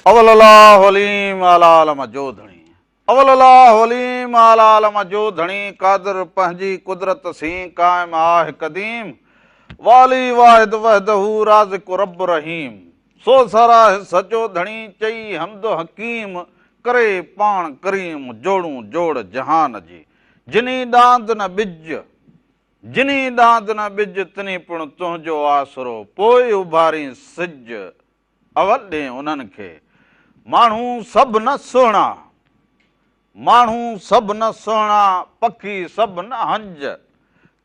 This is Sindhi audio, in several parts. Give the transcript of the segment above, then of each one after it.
اول الله عليم اعلي عالم جو ڌڻي. اول الله عليم اعلي عالم جو ڌڻي قادر پنهنجي قدرت سين قائم آه قديم والي واحد وحده رازق رب رحيم سو ساراهه سچو ڌڻي چئي حمد حڪيم ڪري پاڻ ڪريم جوڙون جوڙ جهان جي جني ڏاند نه ٻج جني ڏاند نه ٻج تني پڻ تنهنجو آسرو پوء اڀارين سج اول ڏي انهن کي. ماڻهو سڀ نه سهڻا، ماڻهو سڀ نه سهڻا، پکي سڀ نه هنج،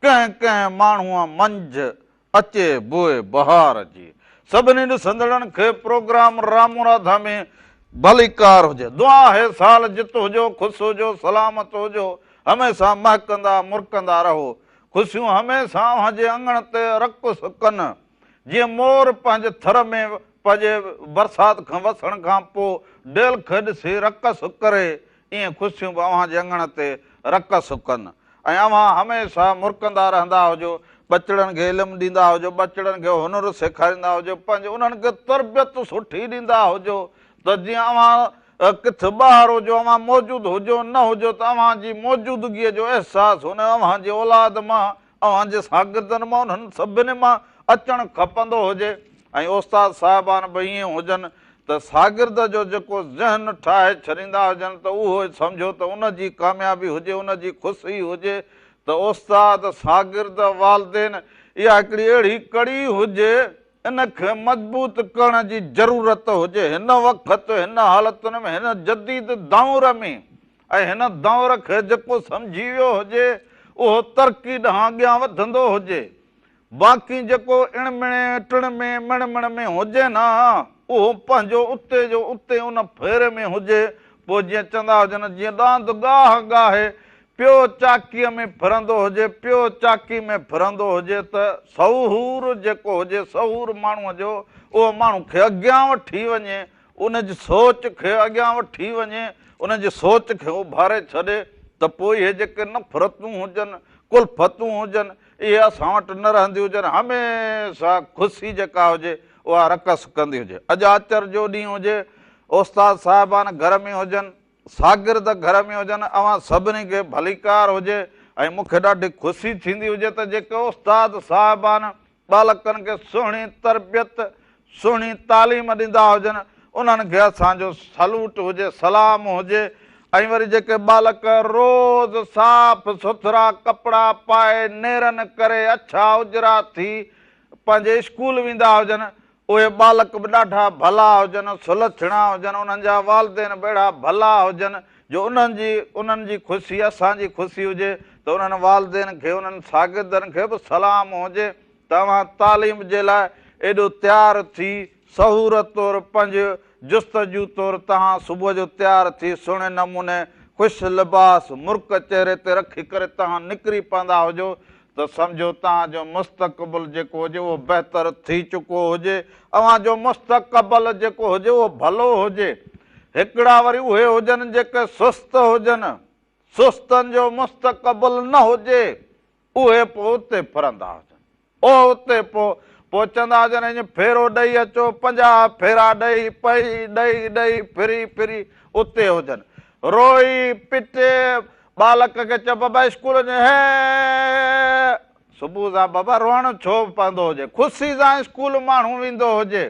ڪنهن ڪنهن ماڻهوء منجهه اچي بوء بهار جي. سڀني ڏسندڙن کي پروگرام رامو راڌا ۾ ڀليڪار هجي. دعا آهي سال جت هجو، خوش هجو، سلامت هجو، هميشه مهڪندا مرڪندا رهو. خوشيون هميشه اوهان جي اڱڻ تي رقص ڪن. جيئن مور پنهنجي ٿر ۾ پنهنجي برسات کان وسڻ کان پوء ڊيل کي ڏسي رقص ڪري، ايئن خوشيون به اوهان جي اڱڻ تي رقص ڪن ۽ اوهان هميشه مرڪندا رهندا هجو، ٻچڙن کي علم ڏيندا هجو، ٻچڙن کي هنر سيکاريندا هجو، پنهنجي انهن کي تربيت سٺي ڏيندا هجو ته جيئن اوهان ڪٿ ٻاهر هجو، اوهان موجود هجو نه هجو ته اوهان جي موجودگيء جو احساس هن اوهان جي اولاد مان اوهان جي شاگردن مان انهن سڀني مان اچڻ کپندو هجي ۽ استاد صاحبان به ائين هجن ته شاگرد جو جيڪو ذهن ٺاهي ڇڏيندا هجن ته اهو سمجهو ته ان جي ڪاميابي هجي ان جي خوشي هجي ته استاد شاگرد والدين اها هڪڙي اهڙي ڪڙي هجي ان کي مضبوط ڪرڻ جي ضرورت هجي هن وقت هن حالتن ۾ هن جديد دور ۾ ۽ هن دؤر کي جيڪو سمجهي ويو هجي، اهو ترقي ڏانهن اڳيان وڌندو هجي. باقي جيڪو اڻ مڻي، ٽڻ ۾، مڻ مڻ ۾ هجي نه، اهو پنهنجو اتي جو اتي ان ڦيري ۾ هجي. پوء جيئن چوندا هجن، جيئن ڏاند ڳاهه ڳاهي، پيو چاڪيء ۾ ڦرندو هجي، پيو چاڪي ۾ ڦرندو هجي ته سهور جيڪو هجي، سهور ماڻهوء جو، اهو ماڻهو کي اڳيان وٺي وڃي، ان جي سوچ کي اڳيان وٺي وڃي، ان جي سوچ کي اڀاري ڇڏي ته پوء اهي جيڪي نفرتون هجن، ڪلفتون هجن، اهي اسان وٽ نه رهنديون هجن، هميشه خوشي جيڪا هجي اها رقص ڪندي هجي. اڄ آچر جو ڏينهن هجي، استاد صاحبان گهر ۾ هجن، شاگرد گهر ۾ هجن، اوهان سڀني کي ڀليڪار هجي ۽ مون کي ڏاڍي خوشي ٿيندي هجي ته جيڪي استاد صاحبان ٻالڪن کي سهڻي تربيت، سهڻي تعليم ڏيندا هجن، انهن کي اسان جو سلوٽ هجي، سلام هجي ۽ وري جيڪي ٻالڪ روز صاف سٿرا ڪپڙا پائي، نيرن ڪري، اڇا اجرا ٿي پنهنجي اسڪول ويندا هجن، اهي ٻالڪ به ڏاڍا ڀلا هجن، سلڇڻا هجن، انهن جا والدين به اهڙا ڀلا هجن جو انهن جي انهن جي خوشي اسان جي خوشي هجي ته انهن والدين کي انهن شاگردن کي به سلام هجي ته اوهان تعليم جي لاء ايڏو تيار ٿي سهولت طور پنهنجي جستجو طور توهان صبح جو تيار ٿي سهڻي نموني خوش لباس مرڪ چهري تي رکي ڪري توهان نڪري پوندا هجو ته سمجهو توهان جو مستقبل جيڪو هجي اهو بهتر ٿي چڪو هجي، اوهان جو مستقبل جيڪو هجي اهو ڀلو هجي. هڪڙا وري اهي هجن جيڪي سست هجن، سستن جو مستقبل نه هجي، اهي پوء اتي ڦرندا هجن. اهي اتي پوء پوء چوندا هجن اڃ ڦيرو ڏئي اچو، 50 ڦيرا ڏئي، پئي ڏئي ڏئي ڦري ڦري اتي هجن. روئي پٽي ٻالڪ کي چئو بابا اسڪول وڃ هي صبح سان بابا روئڻ ڇو پوندو هجي خوشي سان اسڪول ماڻهو ويندو هجي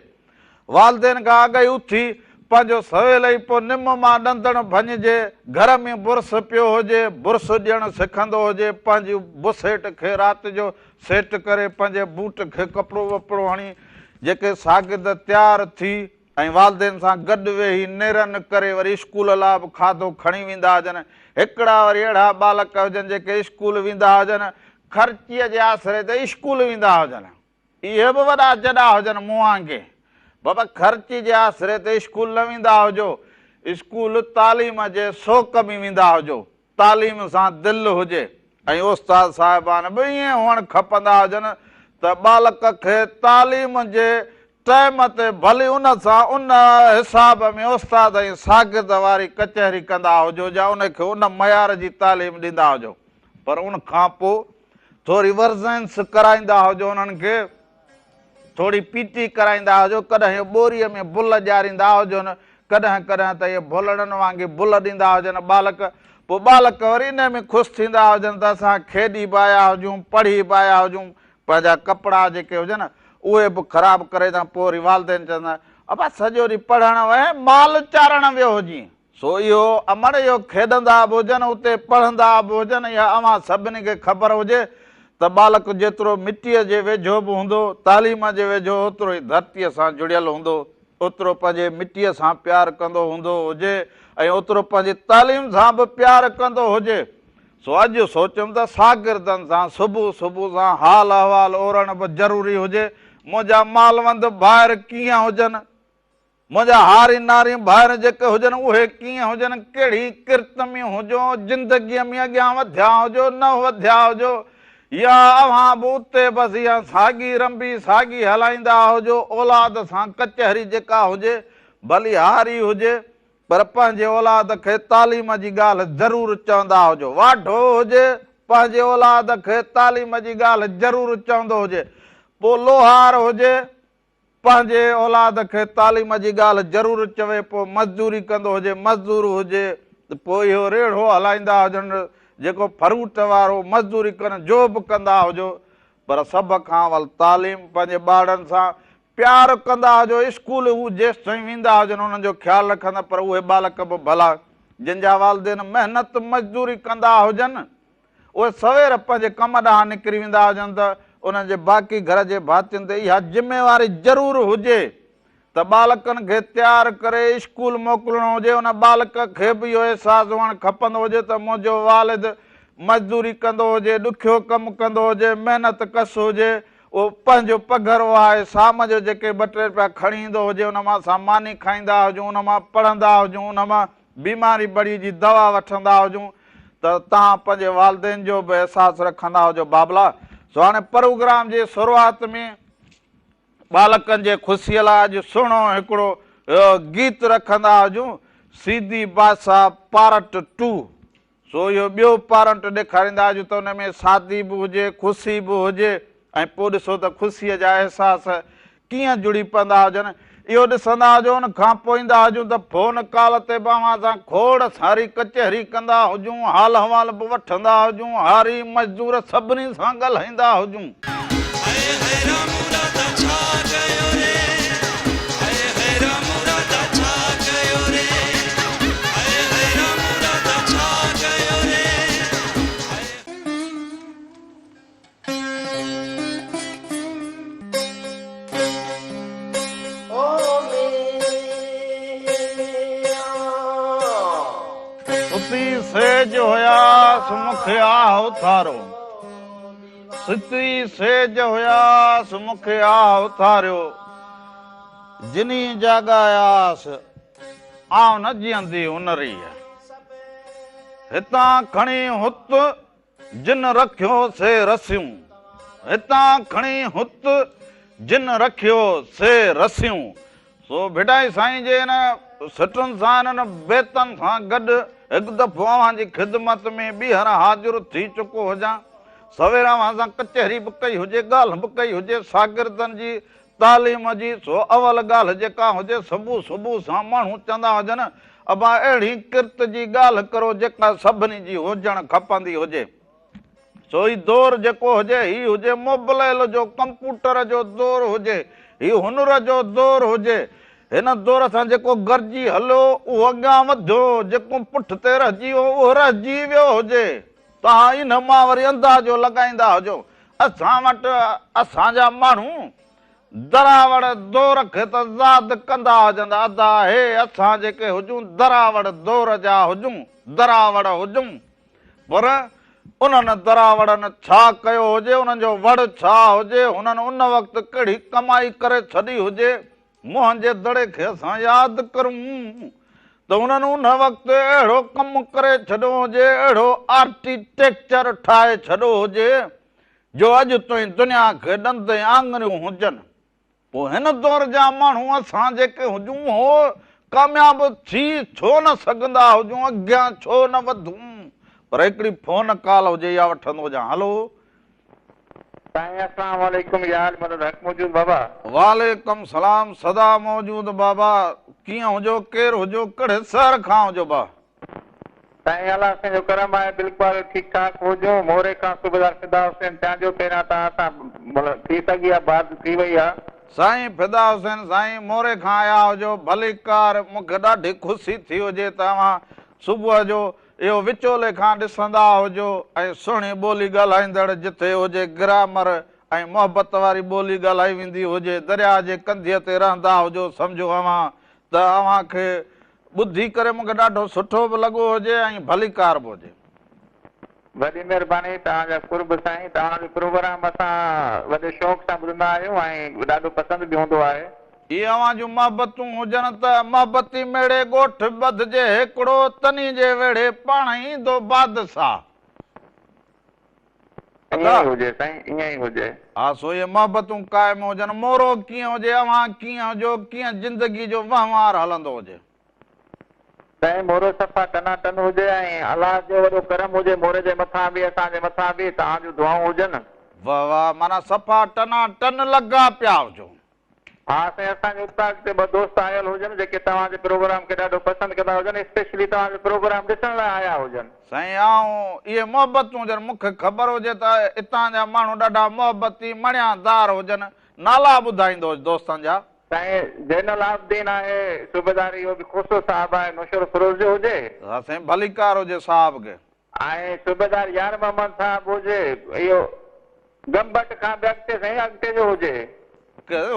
والدين کان اڳ ئي اٿي پنهنجو سويل ئي پوء نم مان ڏندڻ ڀڃجي گهر ۾ برس پيو هجي برس ڏيڻ سکندو هجي پنهنجي بسيٽ کي رات جو سيٽ ڪري پنهنجي بوٽ کي ڪپڙو وپڙو هڻي جيڪي شاگرد تيار ٿي ۽ والدين سان گڏ ويهي نيرن ڪري وري اسڪول لاء به کاڌو کڻي ويندا هجن. هڪڙا وري اهڙا ٻالڪ هجن جيڪي اسڪول ويندا هجن، خرچيء جي آسري تي اسڪول ويندا هجن. اهي به وڏا جڏا هجن مون وانگي. بابا خرچي جي آسري تي اسڪول نه ويندا هجو، اسڪول تعليم جي شوق ۾ ويندا هجو. تعليم سان دل هجي ۽ استاد صاحبان به ائين هئڻ کپندا هجن ته ٻالڪ کي تعليم جي ٽائيم تي ڀلي ان سان ان حساب ۾ استاد ۽ شاگرد واري ڪچهري ڪندا هجو يا ان کي ان معيار جي تعليم ڏيندا هجو پر ان کان پوء ٿوري ورزنس ڪرائيندا هجو انهن کي ٿوري پي ٽي ڪرائيندا هجو، ڪڏهن ٻوريء ۾ بل ڏياريندا هجن، ڪڏهن ڪڏهن ته اهي ڀولڙن وانگي بل ڏيندا هجن ٻالڪ، پوء ٻالڪ وري انهي ۾ خوش ٿيندا هجن ته اسان کيڏي به آيا هجون، پڙهي به آيا هجون، پنهنجا ڪپڙا جيڪي هجن اهي به خراب ڪري ايندا، پوء وري والدين چوندا ابا سڄو ڏينهن پڙهڻ وئين مال چارڻ ويو هجين. سو اهو امڙ اهو کيڏندا به هجن اتي پڙهندا به هجن اها اوهان سڀني کي خبر هجي ته ٻالڪ جيترو مٽيء جي ويجهو به هوندو، تعليم جي ويجهو اوترو ئي ڌرتيء سان جڙيل هوندو، اوترو پنهنجي مٽيء سان پيار ڪندو هوندو هجي ۽ اوترو پنهنجي تعليم سان به پيار ڪندو هجي. سو اڄ سوچيم ته شاگردن سان صبح صبح سان حال احوال اورڻ به ضروري هجي، منهنجا مالوند ڀائر ڪيئن هجن؟ منهنجا هاري ناري ڀائر جيڪي هجن اهي ڪيئن هجن، ڪهڙي ڪرت ۾ هجو، زندگيء ۾ اڳيان وڌيا هجو نه وڌيا هجو يا اوهان به اتي بس اها ساڳي رنبي ساڳي هلائيندا هجو، اولاد سان ڪچهري جيڪا هجي ڀلي هاري هجي پر پنهنجي اولاد کي تعليم جي ڳالهه ضرور چوندا هجو، واڍو هجي پنهنجي اولاد کي تعليم جي ڳالهه ضرور چوندو هجي، پوء لوهار هجي پنهنجي اولاد کي تعليم جي ڳالهه ضرور چوي پوء مزدوري ڪندو هجي مزدور هجي ته پوء اهو ريڙهو هلائيندا هجن جيڪو فروٽ وارو مزدوري ڪن جو به ڪندا هجو پر سڀ کان اول تعليم پنهنجي ٻارڙن سان پيار ڪندا هجو اسڪول هو جيستائين ويندا هجن انهن جو خيال رکندا پر اهي ٻالڪ به ڀلا جن جا والدين محنت مزدوري ڪندا هجن اهي سوير پنهنجي ڪم ڏانهن نڪري ويندا هجن ته انهن جي باقي گهر جي ڀاتين تي اها ذميواري ضرور هجي ته ٻالڪن کي تيار ڪري اسڪول موڪلڻو هجي ان ٻالڪ کي به اهو احساس هئڻ کپندو هجي ته منهنجو والد مزدوري ڪندو هجي ڏکيو ڪم ڪندو هجي محنت ڪش هجي اهو پنهنجو پگهر وهائي شام جو جيڪي ٻه ٽي رپيا کڻي ايندو هجي ان مان اسان ماني کائيندا هجون ان مان پڙهندا هجون ان مان بيماري بڙي جي دوا وٺندا هجون ته توهان پنهنجي والدين جو به احساس رکندا هجو بابلا سو هاڻي پروگرام جي شروعات ۾ ٻالڪن جي خوشي لاء اڄ سهڻو هڪڙو گيت رکندا هجون سيدي بادشاهه پارٽ ٽو سو اهو ٻيو پارٽ ڏيکاريندا هجون ته ان ۾ سادي به هجي خوشي به هجي ۽ پوء ڏسو ته خوشيء جا احساس ڪيئن جڙي پوندا هجن، اهو ڏسندا هجو، ان کان پوء ايندا هجون ته فون ڪال تي به اوهان سان کوڙ ساري ڪچهري ڪندا هجون، حال احوال به وٺندا هجون، هاري، مزدور سڀني سان ڳالهائيندا هجون. هئي هئي رامو راڌا ڇا ڪيو ري هئي هئي رامو راڌا ڇا ڪيو ري هئي هئي رامو راڌا ڇا ڪيو ري هئي. ستي سيج هياس مون کي آه اٿارو ستي سيج هياس مون کي آه اٿاريو جني جاڳاياس آئون نه جيئندي ان ريء هتان کڻي هت جن رکيو سي رسيون، هتان کڻي هت، جن رکيو سي رسيون. سو ڀٽائي سائين جي انهن سٽن سان، انهن بيتن سان گڏ هڪ دفعو اوهان جي خدمت ۾ ٻيهر حاضر ٿي چڪو هجان. سوير اوهان سان ڪچهري به ڪئي هجي، ڳالهه به ڪئي هجي، شاگردن جي تعليم جي سو اول ڳالهه جيڪا هجي صبح صبح سان ماڻهو چوندا هجن ابا اهڙي ڪرت جي ڳالهه ڪرو جيڪا سڀني جي هجڻ کپندي هجي سو هي دور جيڪو هجي هي هجي موبلائل جو ڪمپوٽر جو دور هجي هي هنر جو دور هجي هن دور سان جيڪو گڏجي هليو اهو اڳيان وڌيو جيڪو پٺتي رهجي ويو اهو رهجي ويو هجي توهان ان مان وري اندازو لڳائيندا هجو اسان وٽ اسان جا ماڻهو دراوڙ دور کي ته ياد ڪندا هجن ادا هي اسان جيڪي هجون دراوڙ دور جا هجون دراوڙ هجون پر انهن دراوڙن ڇا ڪيو هجي انهن جو وڙ ڇا هجي هنن ان وقت ڪهڙي ڪمائي ڪري ڇڏي هجي موهن جي دڙي کي اسان ياد ڪرون ته انهن ان وقت اهڙو ڪم ڪري ڇڏيو هجي، اهڙو آرڪيٽيڪچر ٺاهي ڇڏيو هجي جو اڄ تائين دنيا کي ڏند ۽ آڱريون هجن. پوء هن دور جا ماڻهو اسان جيڪي هجون هو ڪامياب ٿي ڇو نه سگهندا هجون، اڳيان ڇو نه وڌون؟ پر هڪڙي فون ڪال هجي اها وٺندو هجان. هلو! سائين اسلام عليڪم يا علي مدد حق موجود بابا. وعليڪم سلام سدا موجود بابا ڪيئن هجو ڪير هجو ڪهڙي شهر کان هجو با. سائين الله سائين جو ڪرم آهي بلڪل ٺيڪ ٺاڪ هجون موري کان صوبيدار فدا حسين چانڊيو پهريان توهان سان ٿي سگهي آ بات ٿي وئي آ. سائين فدا حسين سائين موري کان آيا هجو ڀليڪار مونکي ڏاڍي خوشي ٿي هجي ته اوهان صبح جو اهو وچولي کان ڏسندا هجو ۽ سهڻي ٻولي ڳالهائيندڙ جٿي هجي گرامر ۽ محبت واري ٻولي ڳالهائي ويندي هجي درياء جي ڪنڌيء تي رهندا هجو سمجهو اوهان ته اوهان کي ٻڌي ڪري مونکي ڏاڍو سٺو به لڳو هجي ۽ ڀليڪار به هجي. وڏي مهرباني توهان جا قرب سائين توهان جو پروگرام اسان وڏي شوق سان ٻڌندا آهيون ۽ ڏاڍو پسند به هوندو آهي. اهي اوهان جون محبتون هجن ته محبتي ميڙي ڳوٺ ٻڌجي هيڪڙو تني جي ويڙهي پاڻ ايندو بادشاهه. ائين ادا. ئي هجي سائين ائين ئي هجي. ها سو اهي محبتون قائم هجن مورو ڪيئن هجي اوهان ڪيئن هجو ڪيئن زندگي جو وهنوار هلندو هجي. سائين مورو صفا ٽنا ٽن هجي ۽ الله جو وڏو ڪرم هجي موري جي مٿان به اسان جي مٿان به توهان جون دعائون هجن. واه واه معنيٰ صفا ٽنا ٽن لڳا پيا هجو. ها سائين اسان جي اوطاق تي ٻه دوست آيل هجن جيڪي توهان جي پروگرام کي ڏاڍو پسند ڪندا هجن اسپيشلي توهان جو پروگرام ڏسڻ لاء آيا هجن. سائين آئون اهي محبتون هجن مون کي خبر هجي ته اتان جا ماڻهو ڏاڍا محبتي مڻيا دار هجن نالا ٻڌائيندو هج دوستن جا. سائين زين العابدين آهي صوبيدار اهو به کوسو صاحب آهي نوشهروفيروز جو هجي. ها سائين ڀليڪار هجي صاحب کي. ۽ صوبيدار يار محمد صاحب هجي اهو گمبٽ کان به اڳتي سائين اڳتي جو هجي.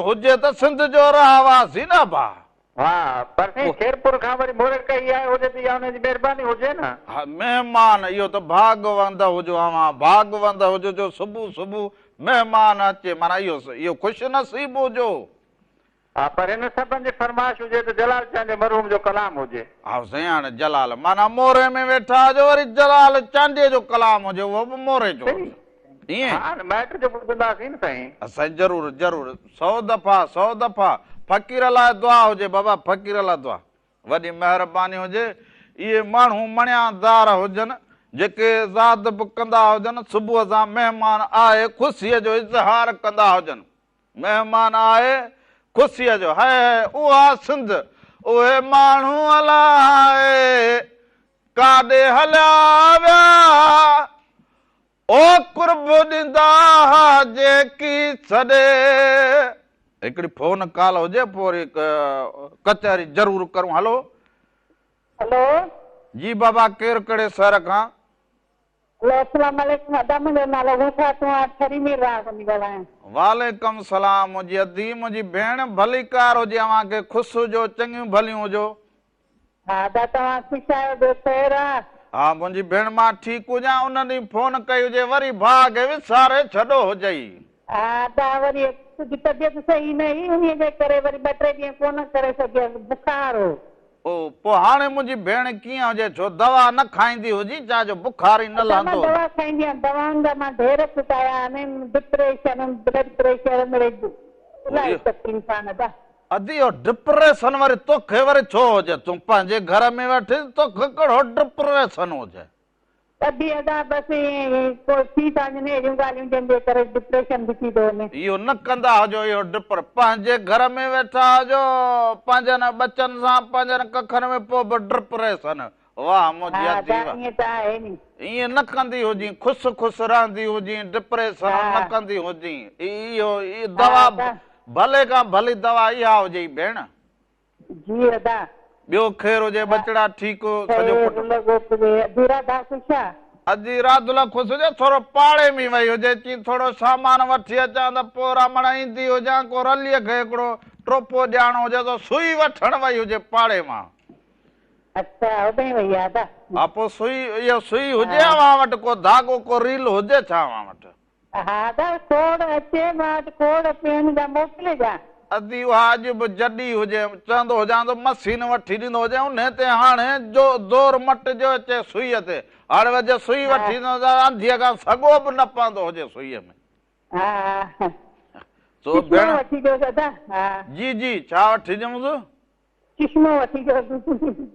هجي ته سنڌ جو رهواسي نه ڀاء. ها پر سائين خيرپور کان وري موري ڪهي آيو هجي ته اها ان جي مهرباني هجي نه. ها مهمان اهو ته ڀاڳ وند هجو اوهان ڀاڳ وند هجو جو صبح صبح مهمان اچي معنيٰ اهو اهو خوش نصيب هجو. ها پر هن سڀن جي فرمائش هجي ته جلال چانڊيي مرحوم جو ڪلام هجي. ها سائين هاڻي جلال معنيٰ موري ۾ ويٺا هجو وري جلال چانڊيي جو ڪلام هجي اهو به موري جو هجي ائين. ها هاڻي مائٽ جو ٻڌنداسين نه سائين. ها سائين ضرور ضرور سو دفعا سو دفعا فقير لاء دعا هجي بابا فقير لاء دعا. وڏي مهرباني هجي اهي ماڻهو مڻيادار هجن جيڪي زاد به ڪندا هجن صبح سان مهمان آهي خوشي جو اظهار ڪندا هجن. مهمان آهي خوشيء جو هاء اها سنڌ اهي ماڻهو الائي ڪاڏي هليا ويا او قرب ڏيندا ها جيڪي سڏي. هڪڙي فون ڪال هجي پوء وري ڪچهري ضرور ڪرون هلو. هلو. جي بابا ڪير ڪهڙي شهر کان. هلو السلام عليڪم ادا منهنجو نالو هو خاتون آ ٺري مير واهه کان ٿي ڳالهايان. وعليڪم سلام منهنجي ادي منهنجي ڀيڻ ڀليڪار هجي اوهان کي خوش هجو چڱيون ڀليون هجو. ها ادا توهان خوش آهيو ٻيو خير آ. ها منهنجي ڀيڻ مان ٺيڪ هجان ان ڏينهن فون ڪئي هجي وري ڀاء کي وساري ڇڏو هجئي. ها ادا وري ڪجهه طبيعت صحيح نه هئي انهي جي ڪري وري ٻه ٽي ڏينهن ڪونه ڪري سگهيس بخار هو. او، پوء هاڻي منهنجي ڀيڻ ڪيئن هجي؟ ڇو دوا نه کائيندي هجي ڇا جو بخار ئي نه ادا مان لهندو هجي؟ دوا کائيندي آهيان، دوائن جا مان ڍير چڪايا آهن، ڊپريشن، بلڊ پريشر مڙئي الاهي اهو تڪليف آهن ادا. ادي اهو ڊپريشن وري توکي وري ڇو هجي؟ تون پنهنجي گهر ۾ ويٺي توکي ڪهڙو ڊپريشن هجي؟ ادي ادا بس ائين ئي ڪو ٿي ٿا وڃن اهڙيون ڳالهيون جنهن جي ڪري ڊپريشن به ٿي ٿو وڃي. اهو نه ڪندا هجو اهو ڊپر پنهنجي گهر ۾ ويٺا هجو پنهنجن ٻچن سان پنهنجن ڪکن ۾ پوء به ڊپريشن واهه منهنجي ها ادي ادا واهه. ائين ته آهي ني. ائين نه ڪندي هجين خوش خوش رهندي هجين ڊپريشن ها نه ڪندي هجين اهو ها دوا ادا. ڀلي کان ڀلي دوا اها هجئي ڀيڻ. جي ادا. ٻيو خير هجي ٻچڙا ٺيڪ سڄو خير ڪٽنب. لڳو پڄي ادي راڌا خوش آ. ادي راڌل خوش هجي ٿورو پاڙي ۾ وئي هجي چي ٿورو سامان وٺي اچان ته پوء رامڻ ايندي هجان ڪو رليء کي هڪڙو ٽوپو ڏياڻو هجي ته سوئي وٺڻ وئي هجي پاڙي مان. اڇا هوڏانهن وئي آ ادا. ها پوء سوئي اها سوئي هجي ها. اوهان وٽ ڪو ڌاڳو ڪو ريل هجي ڇا اوهان وٽ. ها ادا کوڙ اچي مان وٽ کوڙ پين جا موڪلجان. ادي اها اڄ به جڏي هجي چوندو هجان ته مشين وٺي ڏيندو هجي انهي تي هاڻي جو دور مٽجيو اچي سوئي تي هاڻي وجهه سوئي وٺي ڏيندو ته انڌيء کان سڳو به نه پوندو هجي سوئي ۾. ها ها سو چشمو ڀيڻ. وٺي ڏيوس ادا ها. جي جي ڇا وٺي ڏيونس. چشمو وٺي ڏيوس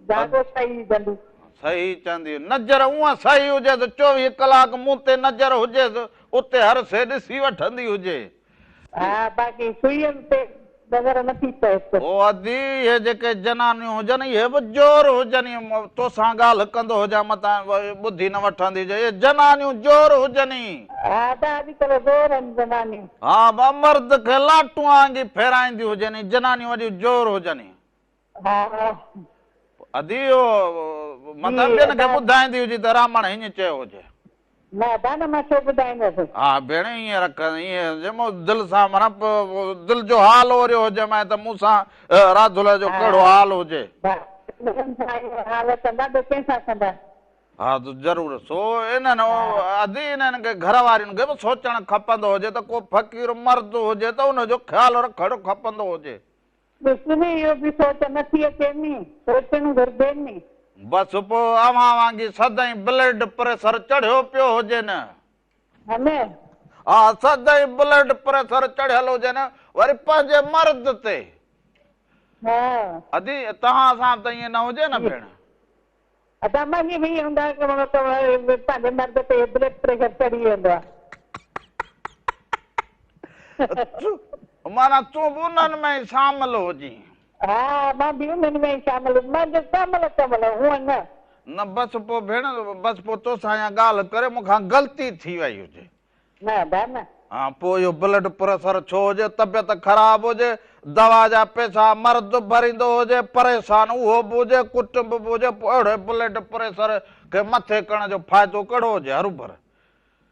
ڌاڳو صحيح وجهندي. صحيح چوندي نظر هونئن صحيح هجيس 24 ڪلاڪ مون تي نظر هجيس اتي هر شيء ڏسي وٺندي هجي. ها باقي سوئين تي نظر نٿي پئيس. او ادي اهي جيڪي جنانيون هجن اهي به زور هجن توسان ڳالهه ڪندو هجان متان ٻڌي نه وٺندي هجي اهي جنانيون زور هجن ئي. ها ادا اڄڪلهه زور آهن جنانيون. ها با مرد کي لاٽون آنگي ڦيرائينديون هجن ئي جنانيون وڏيون زور هجن ئي. ها. ادي اهو متان جي ٻين کي ادا. ٻڌائيندي هجي ته رامڻ هيئن چيو هجي. نه ادا نه مان ڇو ٻڌائيندس. ها ڀيڻ ائين رک ائين هجي مون دل سان معنيٰ دل جو حال اوريو هجيمانء ته مون سان راڌل جو ڪهڙو ها حال هجي. ها ٻين سان اهو حال ڪندا ٻيو ڪنهن سان ڪندا. ها ته ضرور سو انهن ادي انهن کي گهر وارين کي به سوچڻ کپندو هجي ته ڪو فقير مرد هجي ته ان جو خيال رکڻ کپندو هجي. ڏس ني اهو به سوچ نه ٿي اچي ني، سوچڻ گهرجي ني. بس پوء اوهان وانگي سدائين بلڊ پريسر چڙهيو پيو هجي نه. ها نه. ها سدائين بلڊ پريسر چڙهيل هجي نه وري پنهنجي مرد تي. ها. ادي توهان سان ته ائين نه هجي نه ڀيڻ. ادا مان به ائين هوندا پنهنجي مرد تي بلڊ پريشر چڙهي ويندو آهي. معنيٰ تون به انهن ۾ ئي شامل هجين. ها مان به انهن ۾ ئي شامل مان جو ڪنهن مهل ڪنهن مهل هونئن نه. نه بس پوء ڀيڻ بس پوء توسان اها ڳالهه ڪري مون کان غلطي ٿي وئي هجي. نه ادا نه. ها پوء اهو بلڊ پريسر ڇو هجي، طبيعت خراب هجي، دوا جا پئسا مرد ڀريندو هجي، پريشان اهو به هجي، ڪٽنب به هجي، پوء اهڙي بلڊ پريسر کي مٿي ڪرڻ جو فائدو ڪهڙو هجي هروڀر.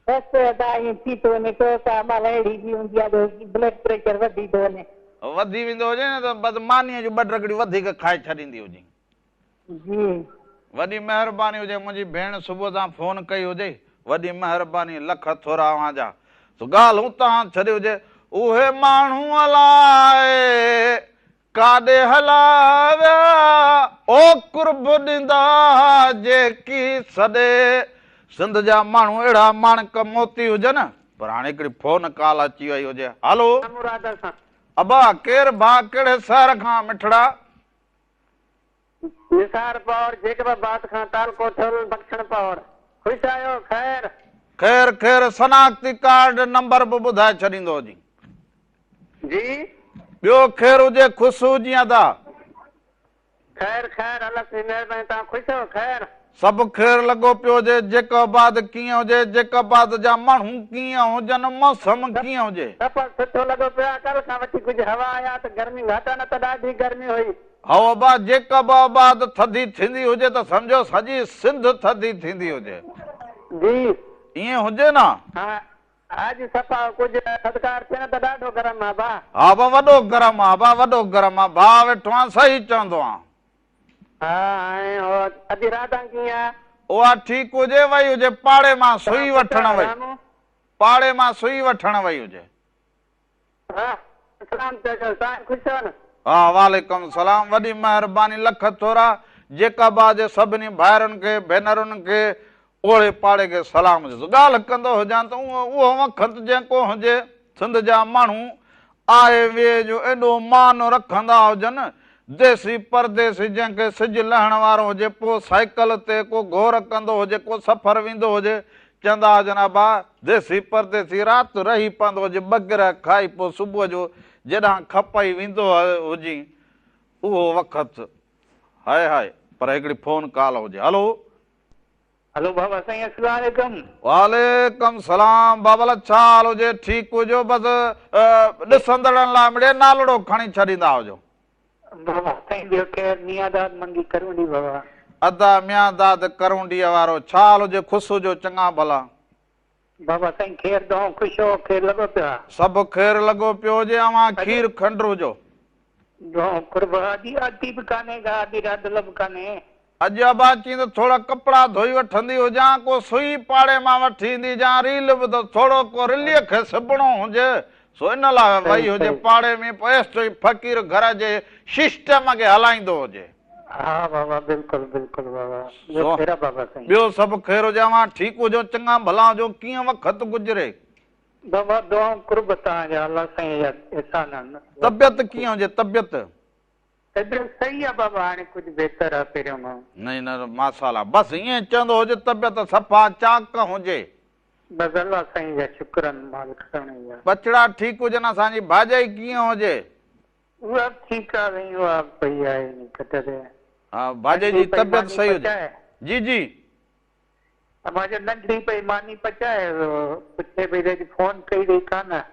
بس ادا ائين ٿي ٿو وڃي ڪو ڪا مهل اهڙي به هوندي آهي جو بلڊ پريشر وڌي ٿو وڃي. وڌي ويندو هجي نه ته بس مانيء جون ٻه ڊڳڙيون وڌيڪ کائي ڇڏيندي هجين. جي. وڏي مهرباني هجي منهنجي ڀيڻ صبح سان فون ڪئي هجي وڏي مهرباني لک ٿورا اوهان جا سو ڳالهه اتان ڇڏي هجي اهي ماڻهو الائي ڪاڏي هلا ويا او قرب ڏيندا جيڪي سڏي سنڌ جا ماڻهو اهڙا ماڻڪ موتي هجن پر هاڻي هڪڙي فون ڪال اچي وئي هجي هلو مراد سان. ابا ڪير ڀاء ڪهڙي شهر کان مٺڙا. نثار پور جيڪب آباد کان تعلقو ٺل بخشڻ پور خوش آهيو خير. خير خير شناختي ڪارڊ نمبر به ٻڌائي ڇڏيندو هجين. جي. ٻيو خير هجي خوش هجين ادا. خير خير الله سائين مهرباني توهان خوش آهيو خير. سڀ خير لڳو پيو هجي جيڪب آباد ڪيئن هجي جيڪب آباد جا ماڻهو ڪيئن هجن موسم ڪيئن هجي. صفا سٺو لڳو پيو آهي ڪلهه کان وٺي ڪجهه هوا آئي آهي ته گرمي گهٽ آهي نه ته ڏاڍي گرمي هئي. هائو ابا جيڪب آباد ٿڌي ٿيندي هجي ته سمجهو سڄي سنڌ ٿڌي ٿيندي هجي. جي. ائين هجي نه. ها اڄ صفا ڪجهه ٿڌڪار ٿئي نه ته ڏاڍو گرم آ ڀا. ها ابا وڏو گرم آ ابا وڏو گرم آ ڀاء ويٺو آن صحيح چوندو آن. ها ۽ هو ادي راڌا ڪيئن آ. اها ٺيڪ هجي وئي هجي پاڙي مان سئي وٺڻ وئي پاڙي مان سئي وٺڻ وئي هجي. ها سلام چئجو سائين خوش آهيو نه. ها وعليڪم السلام وڏي مهرباني لک ٿورا جيڪب آباد جي سڀني ڀائرن کي ڀينرن کي اوڙي پاڙي کي سلام هجي ڳالهه ڪندو هجان ته اهو وقت جيڪو هجي سنڌ جا ماڻهو آئي وئي جو ايڏو مان رکندا هجن ديسي پرديسي جنهن کي سج لهڻ وارو هجي پوء سائيڪل تي ڪو گهور ڪندو هجي ڪو سفر ويندو هجي چوندا هجن ابا ديسي پرديسي رات رهي پوندو هجي ٻه گرهه کائي پوء صبح جو جيڏانهن کپئي ويندو هجين اهو وقت هاء هاء پر هڪڙي فون ڪال هجي هلو. هلو بابا سائين السلام عليڪم. وعليڪم سلام بابل ڇا حال هجي ٺيڪ هجو بس ڏسندڙن لاء مڙئي نالڙو کڻي ڇڏيندا هجو. بابا سائين ٻيو خير ميان داد منگي ڪرونڊي بابا. ادا ميان داد ڪرونڊيء وارو ڇا حال هجي خوش هجو چڱا ڀلا. بابا سائين خير دعائون خوش هو خير لڳو پيو آ. سڀ خير لڳو پيو هجي اوهان کير کنڊ هجو. دعائون قرب ادي ادي به ڪانهي ڪا ادي رادل به ڪانهي. اڄ ابا چين ته ٿورا ڪپڙا ڌوئي وٺندي هجان ڪو سوئي پاڙي مان وٺي ايندي هجان ريل به ته ٿورو ڪو رليء کي سبڻو هجي سو ان لاء وئي هجي پاڙي ۾ پوء ايستائين فقير گهر جي سسٽم کي هلائيندو هجي. ها بابا بلڪل بلڪل بابا ٻيو خير آ بابا سائين. ٻيو سڀ خير هجي اوهان ٺيڪ هجو چڱا ڀلا هجو ڪيئن وقت گذري. بابا دعائون قرب توهان جا الله سائين جا احسان آهن. طبيعت ڪيئن هجي طبيعت. طبيعت صحيح آ بابا هاڻي ڪجهه بهتر آ پهريون کان. نه نه ماشاءالله بس ائين چوندو هج طبيعت صفا چاڪ هجي. بس الله سائين جا شڪر آهن مالڪ سهڻي جا. ٻچڙا ٺيڪ هجن اسان جي ڀاڄائي ڪيئن هجي. اها به ٺيڪ آ سائين اها به پئي آهي انهي کٽ تي. ها ڀاڄائي جي طبيعت صحيح هجي. جي جي. امان جو ننڍڙي پئي ماني پچائي پڇي پئي ته اڄ فون ڪئي اٿئي ڪانه.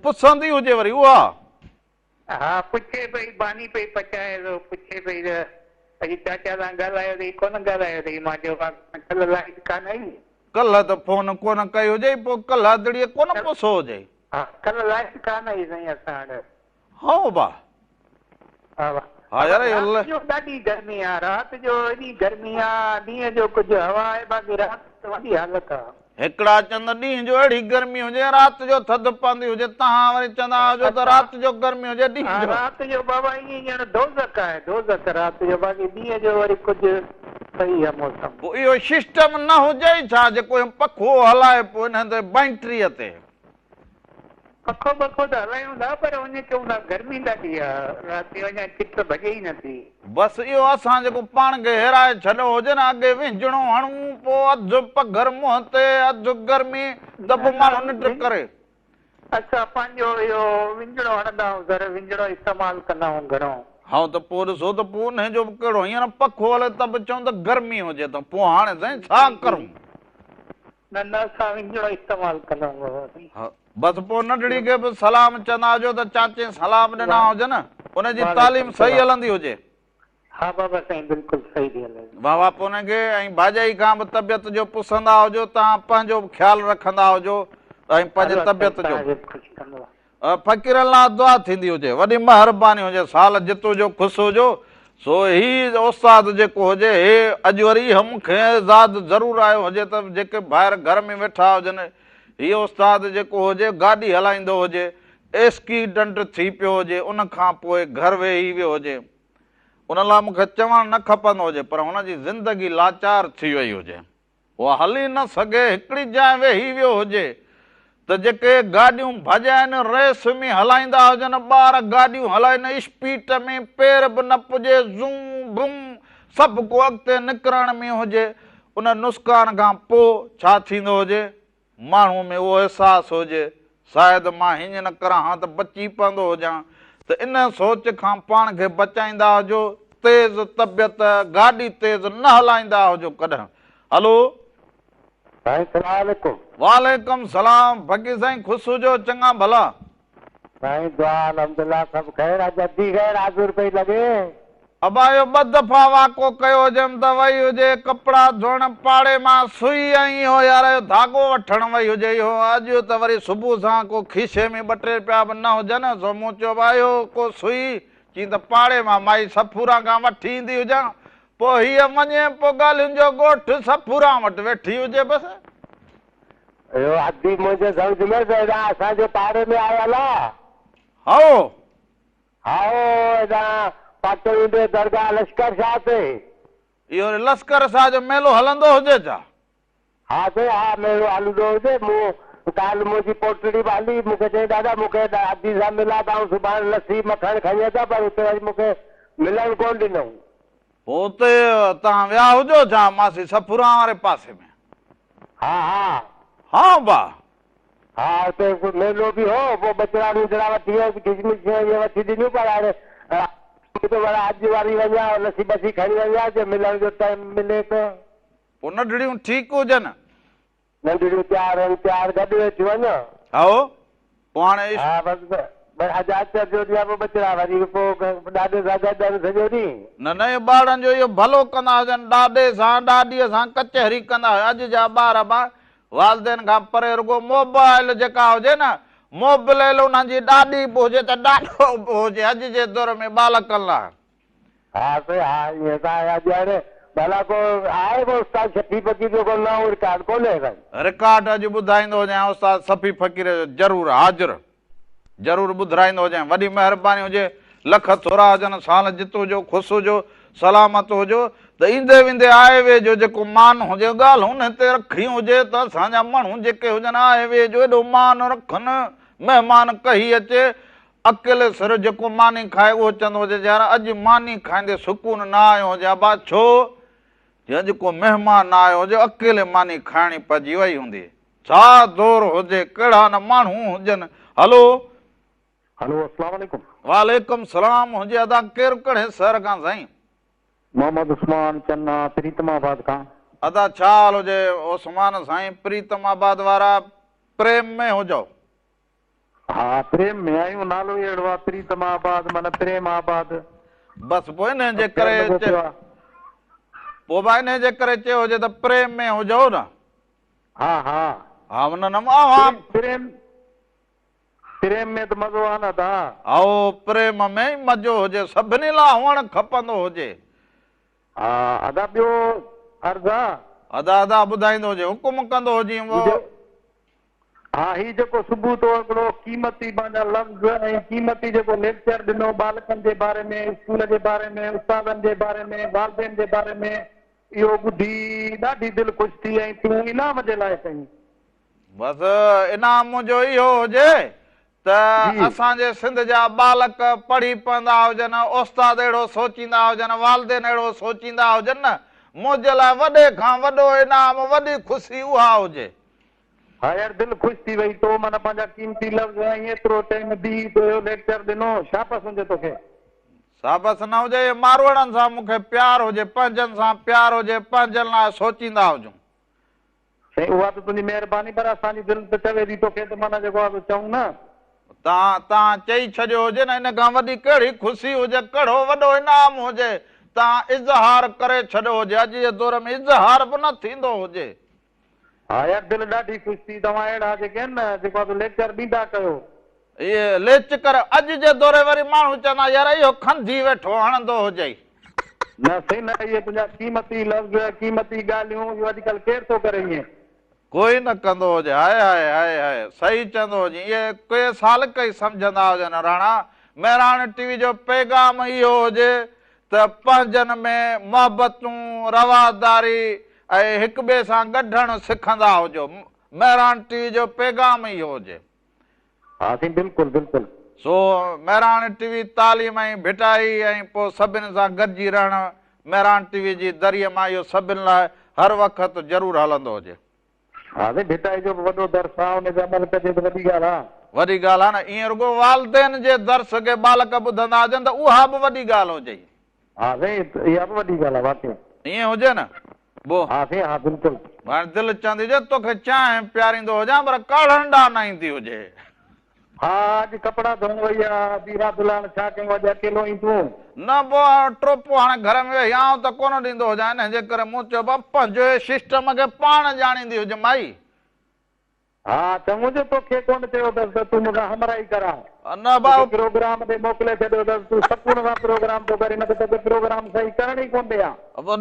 پسندي هجي وري اها. ها پڇي پئي ماني پئي پچائي سو پڇي پئي ته اڄ چاچا سان ڳالهايو اٿئي ڪونه ڳالهايو اٿئي مان چيو ڪلهه لائيٽ ڪانه آئي. ڪلهه ته فون ڪونه ڪئي هجئي پوء ڪلهه ادڙيء ڪونه پڇو هجئي. ها ڪلهه لائيٽ ڪانه آئي سائين اسان وٽ. هائو با. ها ها يار اهو رات جو ڏاڍي گرمي آ رات جو ايڏي گرمي آ ڏينهن جو ڪجهه هوا آهي باقي رات جو وڏي حالت آ. هڪڙا چوندا ڏينهن جو اهڙي گرمي هجي رات جو ٿڌ پوندي هجي تهان وري چوندا هجو ته رات جو گرمي هجي ڏينهن جو. ها رات جو بابا ائين ڄڻ دوزخ آهي دوزخ رات جو باقي ڏينهن جو وري ڪجهه صحيح آ موسم. پوء اهو سسٽم نه هجي ئي ڇا جيڪو پکو هلائي پوء انهن تي بينٽريء تي. پکو بکو ته هلايون ٿا پر اڃ چئون ٿا گرمي ڏاڍي آ رات جو اڃا چٽ ڀڄي ئي نه ٿي. بس اهو اسان جيڪو پاڻ کي هيرائي ڇڏيو هجي نه اڳي وهنجڻو هڻون پوء اڌ پگهر منهن تي اڌ گرمي ته به ماڻهو ننڊ ڪري. اسان پنهنجو اهو وهنجڻو هڻندا آهيون سر وهنجڻو استعمال ڪندا آهيون گهڻو. هائو ته پوء ڏسو ته پوء انهي جو به ڪهڙو هينئر پکو هلي ته به چئون ته گرمي هجي ته پوء هاڻي سائين ڇا ڪرون. نه نه اسان وهنجڻو استعمال ڪندا آهيون بابا سائين. ها بس پوء ننڍڙي کي به سلام چوندا هجو ته چاچي سلام ڏنا هجن ان جي تعليم صحيح هلندي هجي. ها بابا سائين بلڪل صحيح ٿي هلي. واه واه پوء ان کي ۽ ڀاڄائي کان به طبيعت جو پسندا هجو توهان پنهنجو به خيال رکندا هجو ۽ پنهنجي طبيعت جو به. فقيرن لاء دعا ٿيندي هجي وڏي مهرباني هجي سال جت هجو خوش هجو سو هي استاد جيڪو هجي هي اڄ وري هم کي اعزاز ضرور آيو هجي ته جيڪي ڀائر گهر ۾ ويٺا هجن هي استاد جيڪو هجي گاڏي هلائيندو هجي ايسڪيڊنٽ ٿي پيو هجي ان کان پوء گهر ويهي ويو هجي ان لاء مون کي چوڻ نه کپندو هجي پر هن جي زندگي لاچار ٿي وئي هجي. هو هلي نه سگهي، هڪڙي جاء ويهي ويو هجي ته جيڪي گاڏيون ڀڄائين ريس ۾ هلائيندا هجن، ٻار گاڏيون هلائين اسپيٽ ۾ پير به نه پڄي، زون بون سڀ ڪو اڳتي نڪرڻ ۾ هجي، ان نسڪان کان پوء ڇا ٿيندو هجي، ماڻهوء ۾ اهو احساس هجي، شايد مان هيئن نه ڪران ها ته بچي پوندو هجان ته ان سوچ کان پاڻ کي بچائيندا هجو، تيز طبيعت گاڏي تيز نه هلائيندا هجو ڪڏهن. هلو. سائين سلام عليڪم. وعليڪم سلام فقير سائين خوش هجو چڱا ڀلا. سائين دعا الحمدلله سڀ خير اڄ ادي غير حاضر پئي لڳي. ابا اهو ٻه دفعا واڪو ڪيو هجيم ته وئي هجي ڪپڙا ڌوئڻ پاڙي مان سوئي ۽ اهو يار اهو ڌاڳو وٺڻ وئي هجي اهو اڄ ته وري صبح سان ڪو کيسي ۾ ٻه ٽي رپيا به نه هجن سو مون چيو ابا اهو ڪو سوئي چين ته پاڙي مان مائي صفوران کان وٺي ايندي هجان پوء هيء وڃي پوء ڳالهين جو ڳوٺ صفوران وٽ ويٺي هجي بس. اهو ادي منهنجي سمجهه ۾ ته هيڏانهن اسان جي پاڙي ۾ آيل آ. هائو. هائو هيڏانهن پاٽو ايندي درگاهه لشڪر شاهه تي. اهو وري لشڪر شاهه جو ميلو هلندو هجي ڇا؟ ها سائين ها ميلو هلندو هجي. مون ڪالهه منهنجي پوٽڙي به هلي مون کي چيائين دادا مون کي ادي سان ملاء ته آئون سڀاڻي لسي مکڻ کڻي اچان پر اتي وري مون کي ملڻ ڪونه ڏنائون. پوء اتي توهان ويا هجو ڇا ماسي صفوران واري پاسي ۾؟ ها ها. ها با. ها اتي ميلو به هو پوء ٻچڙا ٻچڙا وٺي ويس کشمش اهي وٺي ڏنيون پر هاڻي ته وري اڄ وري وڃان لسي بسي کڻي وڃان جي ملڻ جو ٽائيم ملي ته. پوء ننڍڙيون ٺيڪ هجن. ننڍڙيون تيار هن تيار گڏ ويٺيون هن. هائو پوء هاڻي. ها بس بس اڄ آچر جو ڏينهن آهي پوء ٻچڙا وري به پوء ڏاڏي سان گڏ آهن سڄو ڏينهن. نه نه اهو ٻارڙن جو اهو ڀلو ڪندا هجن ڏاڏي سان ڏاڏيء سان ڪچهري ڪندا هيا اڄ جا ٻار ابا والدين کان پري رڳو موبائل جيڪا هجي نه موبليل انهن جي ڏاڏي به هجي ته ڏاڏو به هجي اڄ جي دور ۾ ٻالڪن لاء. ها سائين ها ائين ته آهي اڄ هاڻي ڀلا ڪو آهي ڪو استاد شفيع فقير جو ڪو نئون رڪارڊ ڪونهي سائين. رڪارڊ اڄ ٻڌائيندو هجين استاد شفيع فقير جو ضرور حاضر ضرور ٻڌرائيندو هجين وڏي مهرباني هجي لک ٿورا هجن سال جت هجو خوش هجو سلامت هجو ته ايندي ويندي آئي وي جو جيڪو مان هجي ڳالهه ان تي رکي هجي ته اسان جا ماڻهو جيڪي هجن آئي وي جو ايڏو مان رکن مهمان ڪهي اچي. اڪيلي سر جيڪو ماني کائي اهو چوندو هجي يار اڄ ماني کائيندي سڪون نه آيو هجي ابا ڇو جي اڄ ڪو مهمان نه آيو هجي اڪيلي ماني کائڻي پئجي وئي هوندي. ڇا دور هجي ڪهڙا نه ماڻهو هجن. هلو. هلو اسلام عليڪم. وعليڪم سلام هجي ادا ڪير ڪهڙي شهر کان سائين. محمد عثمان چنا پريتم آباد کان. ادا ڇا حال هجي عثمان سائين پريتم آباد وارا پريم ۾ هجو. ها پريم ۾ آهيون نالو ئي اهڙو آ پريتم آباد معنيٰ پريم آباد. بس پوء انهي جي ڪري پوء به انهي جي ڪري چيو هجي ته پريم ۾ هجو نه. ها ها. ها نه نه اوهان. پريم پريم ۾ ته مزو آ نه ادا. هائو پريم ۾ ئي مزو هجي سڀني لا هئڻ کپندو هجي. ها ادا ٻيو عرض آ. ادا ادا ٻڌائيندو هجي حڪم ڪندو هجين. ها هي جيڪو صبح تو هڪڙو قيمتي پنهنجا لفظ ۽ قيمتي جيڪو ليڪچر ڏنو ٻالڪن جي باري ۾ اسڪول جي باري ۾ استادن جي باري ۾ والدين جي باري ۾ اهو ٻڌي ڏاڍي دل خوش ٿي ۽ تون انعام جي لائق آهين. بس انعام منهنجو اهو هجي ته اسان جي سنڌ جا ٻالڪ پڙهي پوندا هجن، استاد اهڙو سوچيندا هجن، والدين اهڙو سوچيندا هجن نه منهنجي لاء وڏي کان وڏو انعام وڏي خوشي اها هجي. ها يار دل خوش ٿي وئي تو معنيٰ پنهنجا قيمتي لفظ ۽ ايترو ٽيم بيهي تو اهو ليڪچر ڏنو شابس هجي توکي. شابس نه هجي اهي ماروئڙن سان مون کي پيار هجي پنهنجن سان پيار هجي پنهنجن لاء سوچيندا هجون. سائين اها ته تنهنجي مهرباني پر اسان جي دل ته چوي ٿي توکي ته معنيٰ جيڪو آهي سو چئون نه. توهان توهان چئي ڇڏيو هجي نه ان کان وڏي ڪهڙي خوشي هجي ڪهڙو وڏو انعام هجي توهان اظهار ڪري ڇڏيو هجي اڄ جي دور ۾ اظهار به نه ٿيندو هجي. ها يار دل ڏاڍي خوش ٿي توهان اهڙا جيڪي آهن نه جيڪو آ سو ليڪچر ڏيندا ڪيو. اهي ليچڪر اڄ جي دور وري ماڻهو چوندا يار اهو کنڌي ويٺو هڻندو هجئي. نه سائين نه اهي تنهنجا قيمتي لفظ قيمتي ڳالهيون اهو اڄڪلهه ڪير ٿو ڪري ائين. ڪوئي نه ڪندو هجي هاء هاء هاء هاء صحيح چوندو هجين اهي ڪي سالڪ ئي سمجهندا هجن راڻا مهراڻ ٽي وي جو پيغام اهو هجي ته پنهنجن ۾ محبتون رواداري ۽ هڪ ٻئي سان ڳنڍڻ سکندا هجو. مهراڻ ٽي وي جو پيغام اهو هجي. ها سائين بلڪل بلڪل. سو مهراڻ ٽي وي تعليم ۽ ڀٽائي ۽ پوء سڀن سان گڏجي رهڻ مهراڻ ٽي وي جي دريء مان اهو سڀن لاء هر وقت ضرور هلندو هجي. ها سائين ڀٽائي جو به وڏو درس آ ان تي عمل ڪجي ته وڏي ڳالهه آ. وڏي ڳالهه آ نه ائين رڳو والدين جي درس کي ٻالڪ ٻڌندا هجن ته اها به وڏي ڳالهه هجي. ها سائين اها به وڏي ڳالهه آ واقعي. ائين هجي نه بو. ها سائين ها بلڪل. هاڻي دل چوندي هجي توکي چانهه پياريندو هجان پر ڪاڙهڻ ڏانهن نه ايندي هجي. ها اڄ ڪپڙا ڌوئڻ وئي آ ادي راڌل هاڻ ڇا ڪيون اڄ اڪيلو آهين تون. نه بو ٽوپو هاڻي گهر ۾ ويهي آئون ته ڪونه ڏيندو هجان انهي جي ڪري مون چيو بابا پنهنجو سسٽم کي پاڻ ڄاڻيندي هج مائي. ها چڱو جو توکي ڪونه چيو اٿس ته تون مون سان همراهي ڪراء. نه ڀائو. توکي پروگرام تي موڪلي ڇڏيو اٿس تون سڪون سان پروگرام ٿو ڪرين نه ته توکي پروگرام صحيح ڪرڻ ئي ڪونه ڏيان.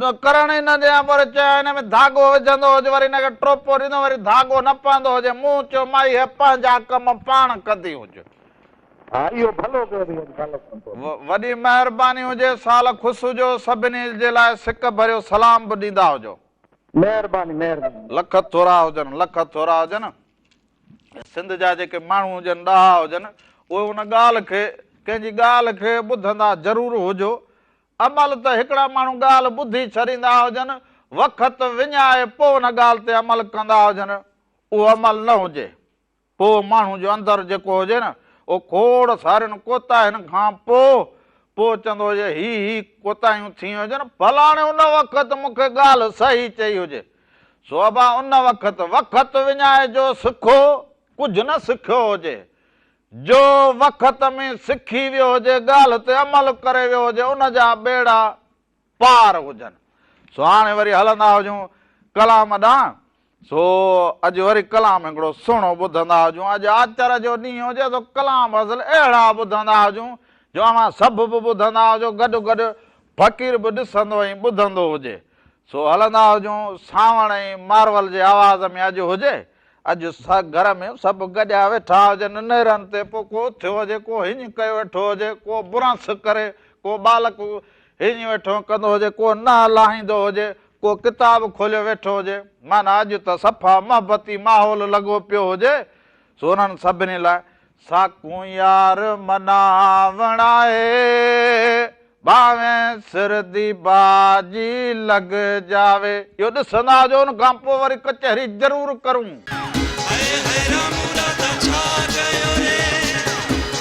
نه ڪرڻ ئي نه ڏيان پر چيائين هن ۾ ڌاڳو وجهندو هج وري هن کي ٽوپو ڏيندو وري ڌاڳو نه پوندو هجي مون چيو مائي هي پنهنجا ڪم پاڻ ڪندي هج. ها اهو ڀلو ڪيو اٿئي اڄ ڀلو ڪم ڪيو. وڏي مهرباني هجي سال خوش هجو سڀني جي لاء سڪ ڀريو سلام به ڏيندا هجو. مهرباني مهرباني. لک ٿورا هجن لک ٿورا هجن سنڌ جا جيڪي ماڻهو هجن ڏاها هجن اهي ان ڳالهه کي ڪنهن جي ڳالهه کي ٻڌندا ضرور هجو عمل ته هڪڙا ماڻهو ڳالهه ٻڌي ڇڏيندا هجن وقت وڃائي پوء ان ڳالهه تي عمل ڪندا هجن اهو عمل نه هجي پوء ماڻهو جو اندر جيڪو هجي نه، اهو کوڙ سارين ڪوتاهين کان پوء، پوء چوندو هجي، هي هي ڪوتاهيون ٿي هجن، فلاڻي ان وقت مون کي ڳالهه صحيح چئي هجي. سو ابا ان وقت، وقت وڃائي جو سکو، ڪجهه نه سکيو هجي. جو وقت ۾ سکي ويو هجي، ڳالهه تي عمل ڪري ويو هجي، ان جا ٻيڙا پار هجن. سو هاڻي وري هلندا هجون ڪلام ڏانهن. سو اڄ وري ڪلام هڪڙو سهڻو ٻڌندا هجون. اڄ آچر جو ڏينهن هجي سو ڪلام اصل اهڙا ٻڌندا هجون جو اوهان سڀ به ٻڌندا هجو گڏ گڏ فقير به ڏسندو ۽ ٻڌندو هجي. سو هلندا هجون سانوڻ ۽ مارول جي آواز ۾ اڄ هجي. اڄ گهر ۾ سڀ گڏيا ويٺا هجن نيرن تي پوء ڪو اٿيو هجي ڪو هيڃ ڪيو ويٺو هجي ڪو برانس ڪري ڪو ٻالڪ هيڃ ويٺو ڪندو هجي، ڪو نهه لاهيندو هجي، ڪو ڪتاب کوليو ويٺو هجي، معنيٰ اڄ ته صفا محبتي ماحول لڳو پيو هجي، سو انهن سڀني لاء ساڪون يار مناوڻ آهي، ڀانوين سر the باجي لڳ جاوي. اهو ڏسندا هجو ان کان پوء وري ڪچهري ضرور ڪرون. هئي هئي رام راڌا ڇا ڪيو ري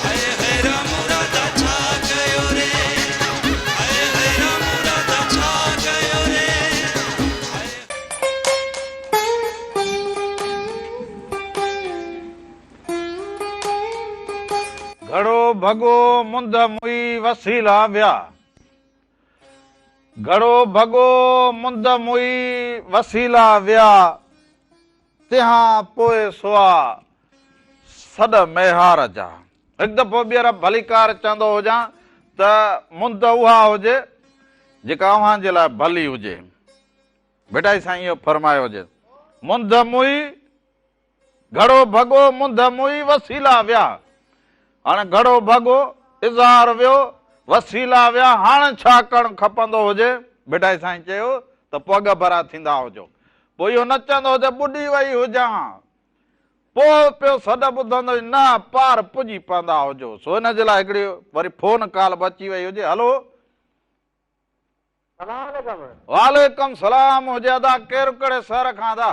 هئي هئي رام راڌا ڇا ڪيو ري هئي هئي رام راڌا ڇا ڪيو ري هئي. گهڙو ڀڳو منڌ موئي وسيلا ويا. گهڙو ڀڳو منڌ موئي وسيلا ويا، تنهان پوء سوا سڏ ميهار جا. هڪ دفعو ٻيهر ڀليڪار چوندو هجان ته منڌ اها هجي جيڪا اوهان جي لاء ڀلي هجي. ڀٽائي سائين اهو فرمايو هجي. منڌ موئي گهڙو ڀڳو منڌ موئي وسيلا ويا. هاڻي گهڙو ڀڳو، اظهار ويو، وسيلا ويا، هاڻ ڇا ڪرڻ کپندو هجي؟ ڀٽائي سائين چيو ته پوء اڳڀرا ٿيندا هجو. پوء اهو نه چوندو هجي ٻڏي وئي هجان. پوء پيو سڏ ٻڌندو هجي، نه پار پڄي پوندا هجو. سو ان جي لاء هڪڙي وري فون ڪال به اچي وئي هجي، هلو! سلام عليڪم. وعليڪم سلام هجي ادا، ڪير ڪهڙي شهر کان ادا؟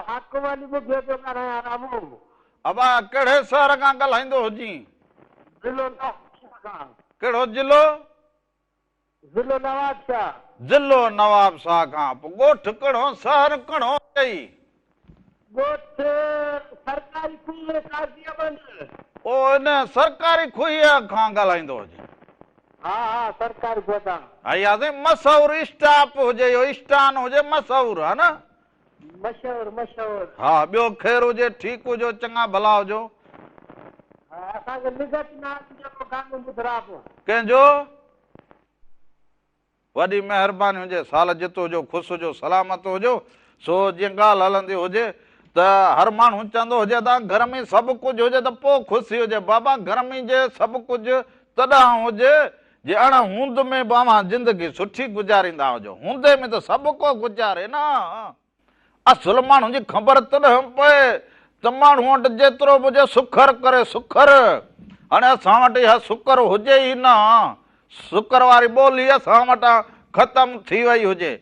حاڪم علي ٻگهيو پيو ڳالهايان رامو. ابا ڪهڙي شهر کان ڳالهائيندو هجين؟ ضلعو نوابشاهه کان. ڪهڙو ضلعو؟ ضلعو نوابشاهه. ضلعو نوابشاهه کان پوء ڳوٺ ڪهڙو شهر ڪهڙو اٿئي؟ ڳوٺ سرڪاري کوهه قاضي احمد. او ان سرڪاري کوهيء کان ڳالهائيندو هجين؟ ها ها سرڪاري کوهه تان. ها اها سائين مشهور اسٽاپ هجي اهو اسٽان هجي مشهور ها نه. مشهور مشهور. ها ٻيو خير هجي ٺيڪ هجو چڱا ڀلا هجو. ها اسان کي نگهت ناز جو ڪو گانو ٻڌراء پو. ڪنهن جو؟ وڏي مهرباني هجي سال جت هجو خوش هجو سلامت هجو سو جيئن ڳالهه هلندي هجي ته هر ماڻهو چوندو هجي ادا گهر ۾ سڀ ڪجهه هجي ته پوء خوشي هجي بابا گهر ۾ جي سڀ ڪجهه تڏهن هجي جي اڻ هوند ۾ به اوهان زندگي سٺي گذاريندا هجو هوندي ۾ ته سڀ ڪو گذاري نه. اصل ماڻهو جي خبر تڏهن پئي ته ماڻهو وٽ جيترو به هجي سکر ڪري سکر. هاڻي اسان وٽ اها سکر هجي ئي نه. سکر واري ٻولي اسان وٽان ختم ٿي وئي هجي.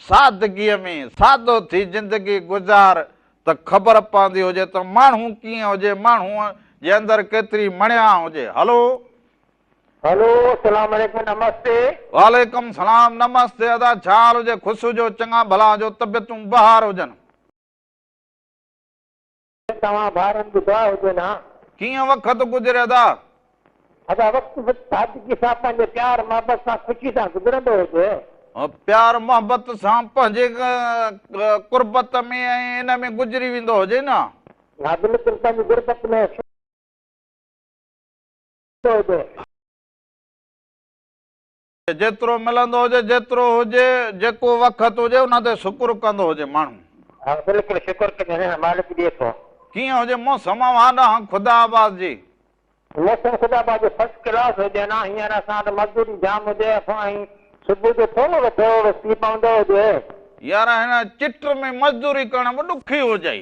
سادگيء ۾ سادو ٿي زندگي گذار ته خبر پوندي هجي ته ماڻهو ڪيئن هجي، ماڻهوء جي اندر ڪيتري مڻيا هجي. هلو! هلو السلام عليڪم نمستي. وعليڪم سلام نمستي ادا ڇا حال هجي خوش هجو چڱا ڀلا هجو طبيعتون بهار هجن. توهان ڀائرن جي دعا هجي ها. ڪيئن وقت گذري ادا. ادا وقت به سادگي سان پنهنجي پيار محبت سان خوشي سان گذرندو هجي. پيار محبت سان پنهنجي قربت ۾ ۽ ان ۾ گذري ويندو هجي نه. ها بلڪل پنهنجي غربت ۾. جيترو ملندو هجي، جيترو هجي، جيڪو وقت هجي، ان تي شڪر ڪندو هجي ماڻهو. ها بلڪل شڪر ڪجي نه مالڪ ڏئي ٿو. ڪيئن هجي موسم اوهان ڏانهن خدا آباد جي. موسم خدا آباد جو فرسٽ ڪلاس هجي نه هينئر اسان وٽ مزدوري جام هجي اسان ۽ صبح جو ٿورو ٿورو سيء پوندو هجي. يار هن چٽ ۾ مزدوري ڪرڻ به ڏکي هجئي.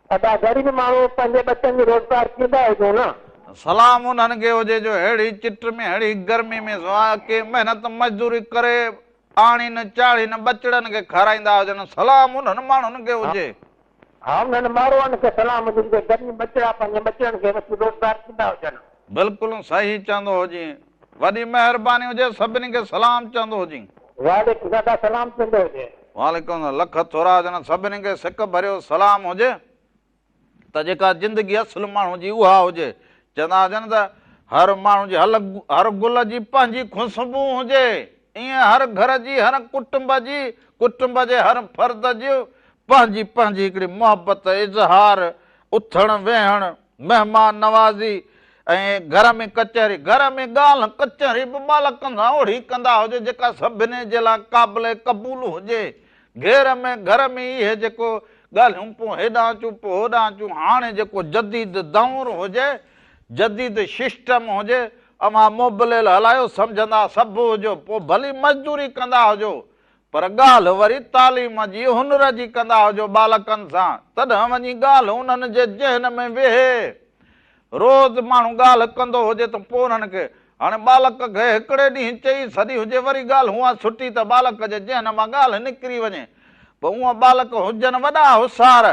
ادا غريب ماڻهو پنهنجي ٻچن جي روزگار ڪيندا هجون نه. سلام انهن کي هجي جو ههڙي چٽ ۾ ههڙي گرمي ۾ سوا ڪي محنت مزدوري ڪري آڻين چاڙهين ٻچڙن کي کارائيندا هجن سلام انهن ماڻهن کي هجي. ها انهن ماروئن کي سلام هجي جيڪي غريب ٻچڙا پنهنجي ٻچڙن کي وٺي روزگار ڪيندا هجن. بلڪل صحيح چوندو هجين وڏي مهرباني هجي سڀني کي سلام چوندو هجين. وعليڪم ادا سلام چوندو هجي. وعليڪم السلام لک ٿورا هجن سڀني کي سڪ ڀريو سلام هجي ته جيڪا زندگي اصل ماڻهو جي اها هجي چوندا هجن ته هر ماڻهو جي هر گل جي پنهنجي خوشبو هجي ائين هر گهر جي هر ڪٽنب جي ڪٽنب جي هر فرد جي پنهنجي پنهنجي هڪڙي محبت اظهار اٿڻ ويهڻ مهمان نوازي ۽ گهر ۾ ڪچهري، گهر ۾ ڳالهه ڪچهري به ٻالڪن سان اوڙي ڪندا هجو جيڪا سڀني جي لاء قابل قبول هجي. گهر ۾ گهر ۾ اهي جيڪو ڳالهيون پوء هيڏانهن اچون پوء هوڏانهن اچون هاڻي جيڪو جديد دور هجي جديد سسٽم هجي اوهان موبليل هلايو سمجهندا سڀ هجو پوء ڀلي مزدوري ڪندا هجو پر ڳالهه وري تعليم جي هنر جي ڪندا هجو ٻالڪن سان، تڏهن وڃي ڳالهه انهن جي ذهن ۾ ويهي. روز ماڻهو ڳالهه ڪندو هجي ته پوء انهن کي هاڻي ٻالڪ کي هڪڙي ڏينهن چئي ڇڏي هجي وري ڳالهه هونئن سٽي ته ٻالڪ جي ذهن مان ڳالهه نڪري وڃي پوء هونئن ٻالڪ هجن وڏا هوشيار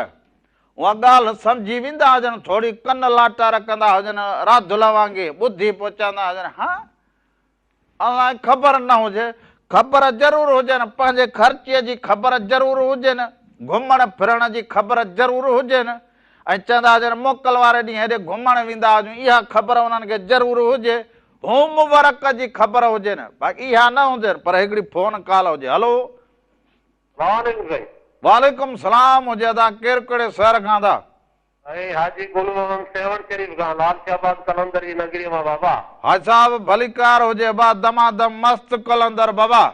اها ڳالهه سمجهي ويندا هجن ٿوري ڪن لاٽار ڪندا هجن راڌل وانگي ٻڌي پوء چوندا هجن ها الائي خبر نه هجي، خبر ضرور هجين، پنهنجي خرچيء جي خبر ضرور هجين، گهمڻ ڦرڻ جي خبر ضرور هجين ۽ چوندا هجن موڪل واري ڏينهن هيڏي گهمڻ ويندا هجون اها خبر انهن کي ضرور هجي، هوم ورڪ جي خبر هجين، باقي اها نه هجين پر هڪڙي فون ڪال هجي هلو. سلام عليڪم سائين. وعليڪم سلام هجي ادا ڪير ڪهڙي شهر کان ادا. سائين حاجي گل محمد سيوهڻ شريف کان لال شهباز قلندر جي نگري مان بابا. حاجي صاحب ڀليڪار هجي ابا دما دم مست قلندر بابا.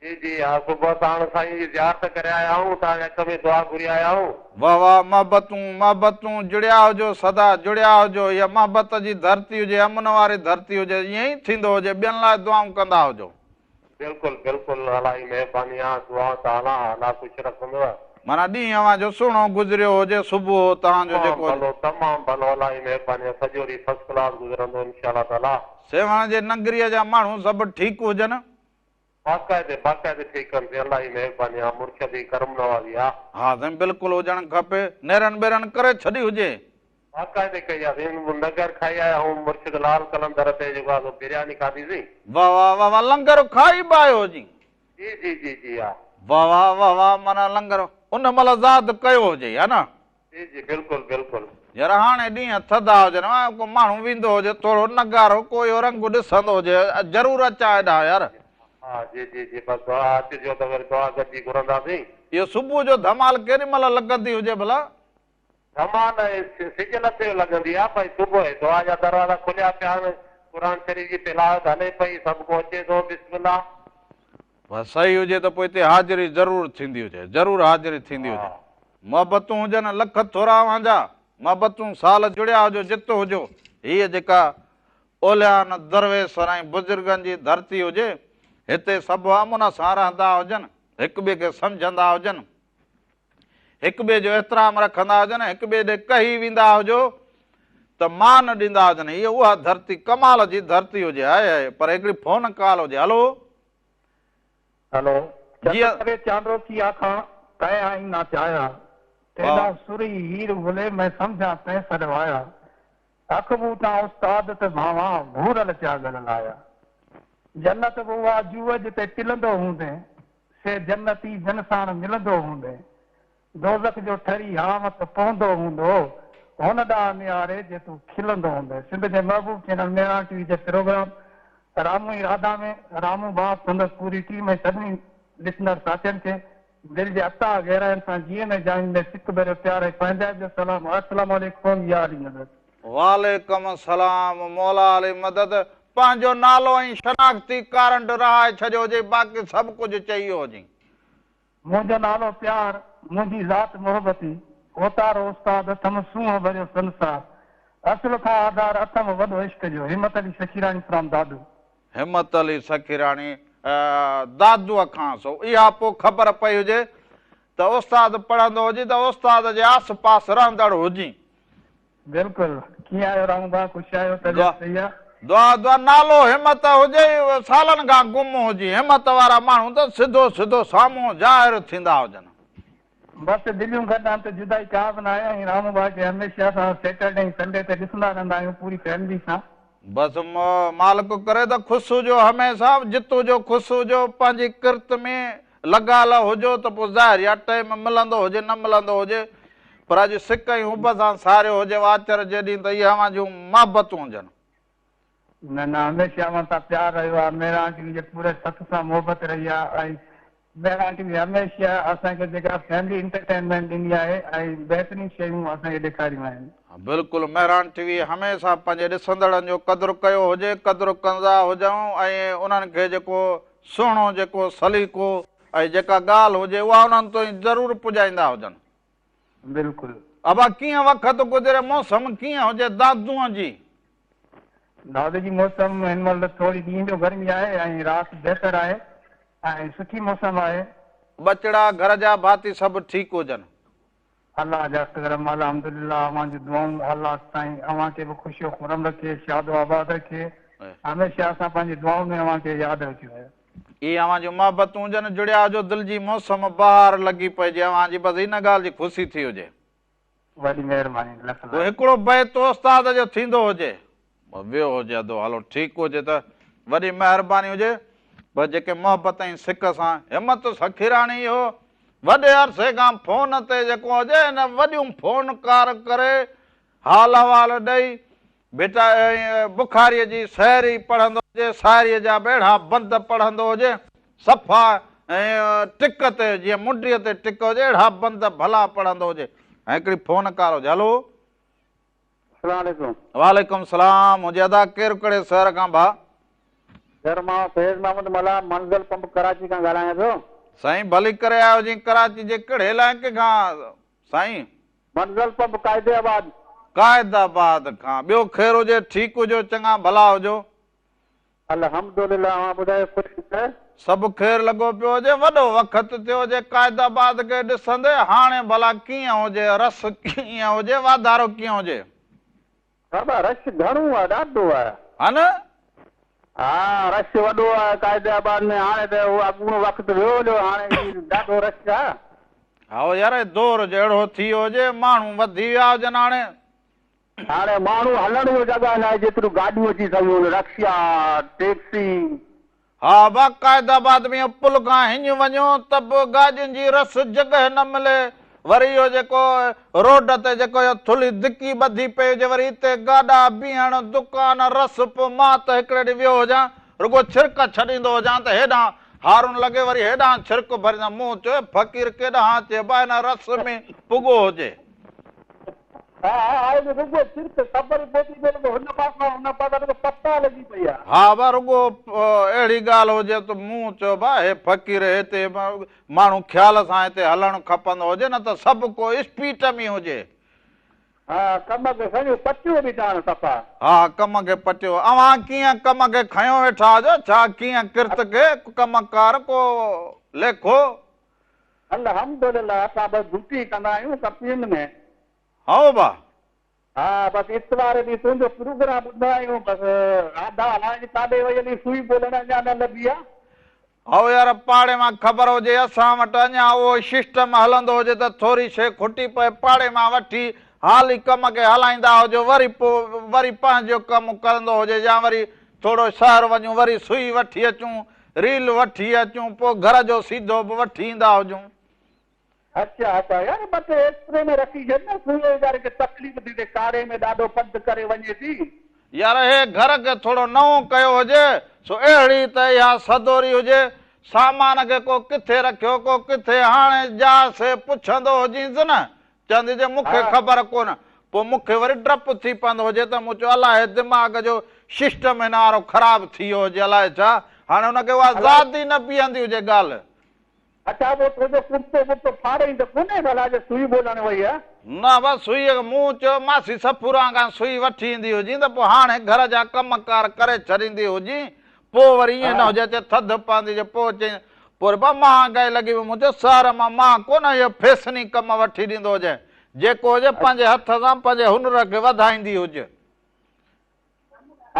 جي جي ها صبح ساڻ سائين جي زيارت ڪري آيا آهيون توهان جي حق ۾ دعا گهري آيا آهيون. واه واه محبتون محبتون جڙيا هجو سدا جڙيا هجو هيء محبت جي ڌرتي هجي امن واري ڌرتي هجي ائين ئي ٿيندو هجي ٻين لاء دعائون ڪندا هجو. بلڪل بلڪل الله جي مهرباني آ دعا ته الله الله خوش رکندو. معنيٰ ڏينهن اوهان جو سهڻو گذريو هجي صبح توهان جو تمام جيڪو. ڀلو تمام ڀلو الله جي مهرباني آ سڄو ڏينهن فرسٽ ڪلاس گذرندو انشاء الله تعالي. سيوهڻ جي نگريء جا ماڻهو سڀ ٺيڪ هجن. باقاعدي باقاعدي ٺيڪ آهن سائين الله جي مهرباني آ مرشد جي ڪرم نوازي آ. ها سائين بلڪل هجڻ کپي نيرن ٻيرن ڪري ڇڏي هجي. باقاعدي ڪئي آ سائين لنگر کائي آيا آهيون مرشد لال قلندر تي جيڪو آ سو برياني کاڌي سين. واه واه واه واه لنگر کائي به آيو هجين. جي جي جي جي ها. واه واه واه واه معنيٰ لنگر ان مهل زاد ڪيو هجئي ها نه. جي جي بلڪل بلڪل. يار هاڻي ڏينهن ٿڌا هجن ۽ ڪو ماڻهو ويندو هجي ٿورو نغارو ڪو اهو رنگ ڏسندو هجي ضرور اچان هيڏانهن يار. ها جي جي جي بس دعا اچجو ته وري دعا گڏجي گهرنداسين. اهو صبح جو ڌمال ڪيڏي مهل لڳندي هجي ڀلا. ڌمال سج لٿي جو لڳندي آ ڀائي صبح دعا جا دروازا کليا پيا آهن قرآن شريف جي تلاوت هلي پئي سڀ ڪو اچي ٿو بسم الله. بس صحيح هجي ته پوء اتي حاضري ضرور ٿيندي هجي ضرور حاضري ٿيندي هجي. محبتون هجن لک ٿورا اوهان جا محبتون سال جڙيا هجو جت هجو هيء جيڪا اوليائن درويشن ۽ بزرگن جي ڌرتي هجي هتي سڀ امن سان رهندا هجن هڪ ٻئي کي سمجهندا هجن. هڪ ٻئي جو احترام رکندا هجن، هڪ ٻئي ڏي ڪهي ويندا هجو ته مان ڏيندا هجن. هيء اها ڌرتي ڪمال جي ڌرتي هجي. هاء هاء پر هڪڙي فون ڪال هجي. هلو. هلو. جي. چنڊ ڪري چانڊوڪي آکان، تنهن آئين نا چاهيا. تيڏا سرهي هير ڀلي، مين سمجهان تنهن سڏوايا. اک ٻوٽان استاد ته ڀانوان، ڀورل چا ڳل لايا. جنت به اها جوء جتي ٽلندو هوندين. سي جنتي جن ساڻ ملندو هوندين. دوزخ جو ٺري هانء ته پوندو هوندو، هن ڏانهن نهاري جي تون کلندو هوندين. سنڌ جي محبوب چينل مهراڻ ٽي وي جي پروگرام رامون ۽ راڌا ۾ رامون ڀاء سندس پوري ٽيم ۽ سڀني ڏسندڙ ساٿين کي دل جي اٿاهه گهراين سان جيئن ۾ جائين ۾ سڪ ڀريو پيار ۽ پنهنجائپ جو سلام السلام عليڪم يا علي مدد. وعليڪم السلام مولا علي مدد پنهنجو نالو ۽ شناختي ڪارنڊ رهائي ڇڏيو هجي باقي سڀ ڪجهه چئي ويو هجين. منهنجو نالو پيار منهنجي ذات محبتي اوتارو استاد اٿم سونهن ڀريو سنسار اصل کان آڌار اٿم وڏو عشق جو همت علي سخيراڻي فرام دادو. همت علي سخيراڻي دادوء کان سو اها پوء خبر پئي هجي ته استاد پڙهندو هجي ته استاد جي آس پاس رهندڙ هجين. بلڪل ڪيئن آهيو رامو ڀاء خوش آهيو طبيعت صحيح آ. دعا دعا نالو همت هجي سالن کان گم هجي همت وارا ماڻهو ته سڌو سڌو سامهون ظاهر ٿيندا هجن. بس دليون گڏ آهن ته جدائي ڪا به ناهي ۽ رامو ڀاء کي هميشه اسان سيٽرڊي ۽ سنڊي تي ڏسندا رهندا آهيون پوري فيملي سان. بس مالڪ ڪري ته خوش هجو هميشه جت هجو خوش هجو پنهنجي ڪرت ۾ لڳل هجو ته پوء ظاهر يا ٽائيم ملندو هجي نه ملندو هجي پر اڄ سڪ ۽ حب سان ساريو هجي آچر جي ڏينهن ته اهي اوهان جون محبتون هجن. نه نه هميشه اوهان سان پيار رهيو آهي مهراڻ ٽي وي جي پوري سٿ سان محبت رهي آهي ۽ مهراڻ ٽي وي هميشه اسان کي جيڪا فيملي انٽرٽينمينٽ ڏني آهي ۽ بهترين شيون اسان کي ڏيکاريون آهن. بلڪل مهراڻ ٽي وي هميشه پنهنجي ڏسندڙن جو قدر ڪيو هجي قدر ڪندا هجون ۽ انهن کي جيڪو سهڻو جيڪو سليقو ۽ جيڪا ڳالهه هجي اها انهن تائين ضرور پڄائيندا هجن. بلڪل. ابا ڪيئن وقت گذري موسم ڪيئن هجي دادونء جي. دادو جي موسم هن مهل ٿوري ڏينهن جو گرمي آهي ۽ رات بهتر آهي ۽ سٺي موسم آهي. ٻچڙا گهر جا ڀاتي سڀ ٺيڪ هجن. الله جا ڪرم الحمدلله اوهان جون دعائون الله سائين اوهان کي به خوش و خرم رکي شاد و آباد رکي هميشه اسان پنهنجي دعائن ۾ اوهان کي ياد رکيون. اهي اوهان جون محبتون هجن جڙيا هجو دل جي موسم بهار لڳي پئي هجي اوهان جي بس ان ڳالهه جي خوشي ٿي هجي. وڏي مهرباني لک ڪو هڪڙو بيت استاد جو ٿيندو هجي. ويو هجي ادو هلو ٺيڪ هجي ته وڏي مهرباني هجي بس جيڪي محبت ۽ سڪ سان همت سخيراڻي اهو وڏي عرصي کان فون تي جيڪو هجي هن وڏيون فون ڪار ڪري حال احوال ڏئي ڀٽا ۽ بخاريء جي سحري پڙهندو هجي، ساحريء جا به اهڙا بند پڙهندو هجي، صفا ۽ ٽڪ تي جيئن منڊيء تي ٽڪ هجي اهڙا بند ڀلا پڙهندو هجي ۽ هڪڙي فون ڪار هجي هلو. السلام عليڪم. وعليڪم السلام هجي ادا ڪير ڪهڙي شهر کان ڀاء. سر مان فيض محمد ملاح منزل پمپ ڪراچي کان ڳالهايان پيو. سائين ڀلي ڪري آيو هجين ڪراچي جي ڪهڙي علائقي کان سائين. منزل پمپ قائد آباد. قائد آباد کان ٻيو خير هجي ٺيڪ هجو چڱا ڀلا هجو. الحمدلله اوهان ٻڌايو خوش آهيو. سڀ خير لڳو پيو هجي وڏو وقت ٿيو هجي قائد آباد کي ڏسندي هاڻي ڀلا ڪيئن هجي رس ڪيئن هجي واڌارو ڪيئن هجي. بابا رش گهڻو آ ڏاڍو آ. ها نه. ها رش وڏو آ قائد آباد ۾ هاڻي ته اهو اڳوڻو وقت ويو هليو هاڻي هي ڏاڍو رش آ. هائو يار دور جهڙو ٿي ويو هجي ماڻهو وڌي ويا هجن هاڻي. هاڻي ماڻهو هلڻ جو جڳهه ناهي جيتريون گاڏيون اچي سگهيون رڪشا ٽيڪسي. ها ڀا قائد آباد ۾ اهو پل کان هڃ وڃو ته به گاڏين جي رس جڳهه نه ملي وري اهو جيڪو روڊ تي جيڪو اهو ٿلهي دڪي ٻڌي پئي هجي وري اتي گاڏا بيهڻ دڪان رس پوء مان ته هڪڙي ڏينهن ويو هجان رڳو ڇرڪ ڇڏيندو هجان ته هيڏانهن هارن لڳي وري هيڏانهن ڇرڪ ڀريندا مون چيو فقير ڪيڏانهن اچي ڀا هن رس ۾ پڳو هجي. ها ها آهي به رڳو صرف خبر ئي پوتي پئي رڳو هن پاسان هن پاسان رڳو پتا لڳي پئي آ. ها ڀا رڳو اهڙي ڳالهه هجي ته مون چيو ڀا هي فقير هتي ماڻهو خيال سان هتي هلڻ کپندو هجي نه ته سڀ ڪو اسپيٽ ۾ هجي. ها ڪم کي کڻيو پٽيو به ٽاڻ صفا. ها ڪم کي پٽيو اوهان ڪيئن ڪم کي کنيو ويٺا هجو ڇا ڪيئن ڪرت کي ڪم ڪار ڪو ليکو. الحمدلله اسان بس ڊيوٽي ڪندا آهيون ڪمپنين ۾. هائو ڀا. ها بس اتوار ڏينهن تنهنجو پروگرام ٻڌندا آهيون بس راڌا الائي ڪاڏي وئي هلي سوئي ٻولڻ اڃا نه لڀي آ. هائو يار پاڙي مان خبر هجي اسان وٽ اڃا اهو سسٽم هلندو هجي ته ٿوري شيء کٽي پئي پاڙي مان وٺي حالي ڪم کي هلائيندا هجو وري پوء وري پنهنجو ڪم ڪرندو هجي يا وري ٿورو شهر وڃون وري سوئي وٺي اچون ريل وٺي اچون پوء گهر جو سيڌو به وٺي ايندا هجون. اچا اچا يار ٻه ٽي ايڪسري ۾ رکي ڇڏ نه سوئي ويچاري کي تڪليف ٿي ٿئي ڪاڙهي ۾ ڏاڍو پنڌ ڪري وڃي ٿي. يار هي گهر کي ٿورو نئون ڪيو هجي سو اهڙي ته اها سدوري هجي سامان کي ڪو ڪٿي رکيو ڪو ڪٿي هاڻي جا سي پڇندو هجينس نه چوندي هجي مون کي خبر ڪونه. پوء مون کي وري ڊپ ٿي پوندو هجي ته مون چيو الاهي دماغ جو سسٽم هن وارو خراب ٿي ويو هجي الائي ڇا. هاڻي هن کي اها زاد ئي نه بيهندي هجي ڳالهه. اڇا پوء تنهنجو ڪرتو ٻرتو ڦاڙئين ته ڪونهي ڀلا جو سوئي ٻولڻ وئي آ. نه بس سوئي کي مون چيو ماسي صفوران کان سوئي وٺي ايندي هجين ته پوء هاڻي گهر جا ڪم ڪار ڪري ڇڏيندي هجين پوء وري ائين نه هجي اچي ٿڌ پوندي هجي پوء چئين پوء وري مهانگائي لڳي وئي مون چيو شهر مان مان ڪونه اهو فيشني ڪم وٺي ڏيندو هجين جيڪو هجي پنهنجي هٿ سان پنهنجي هنر کي وڌائيندي هج.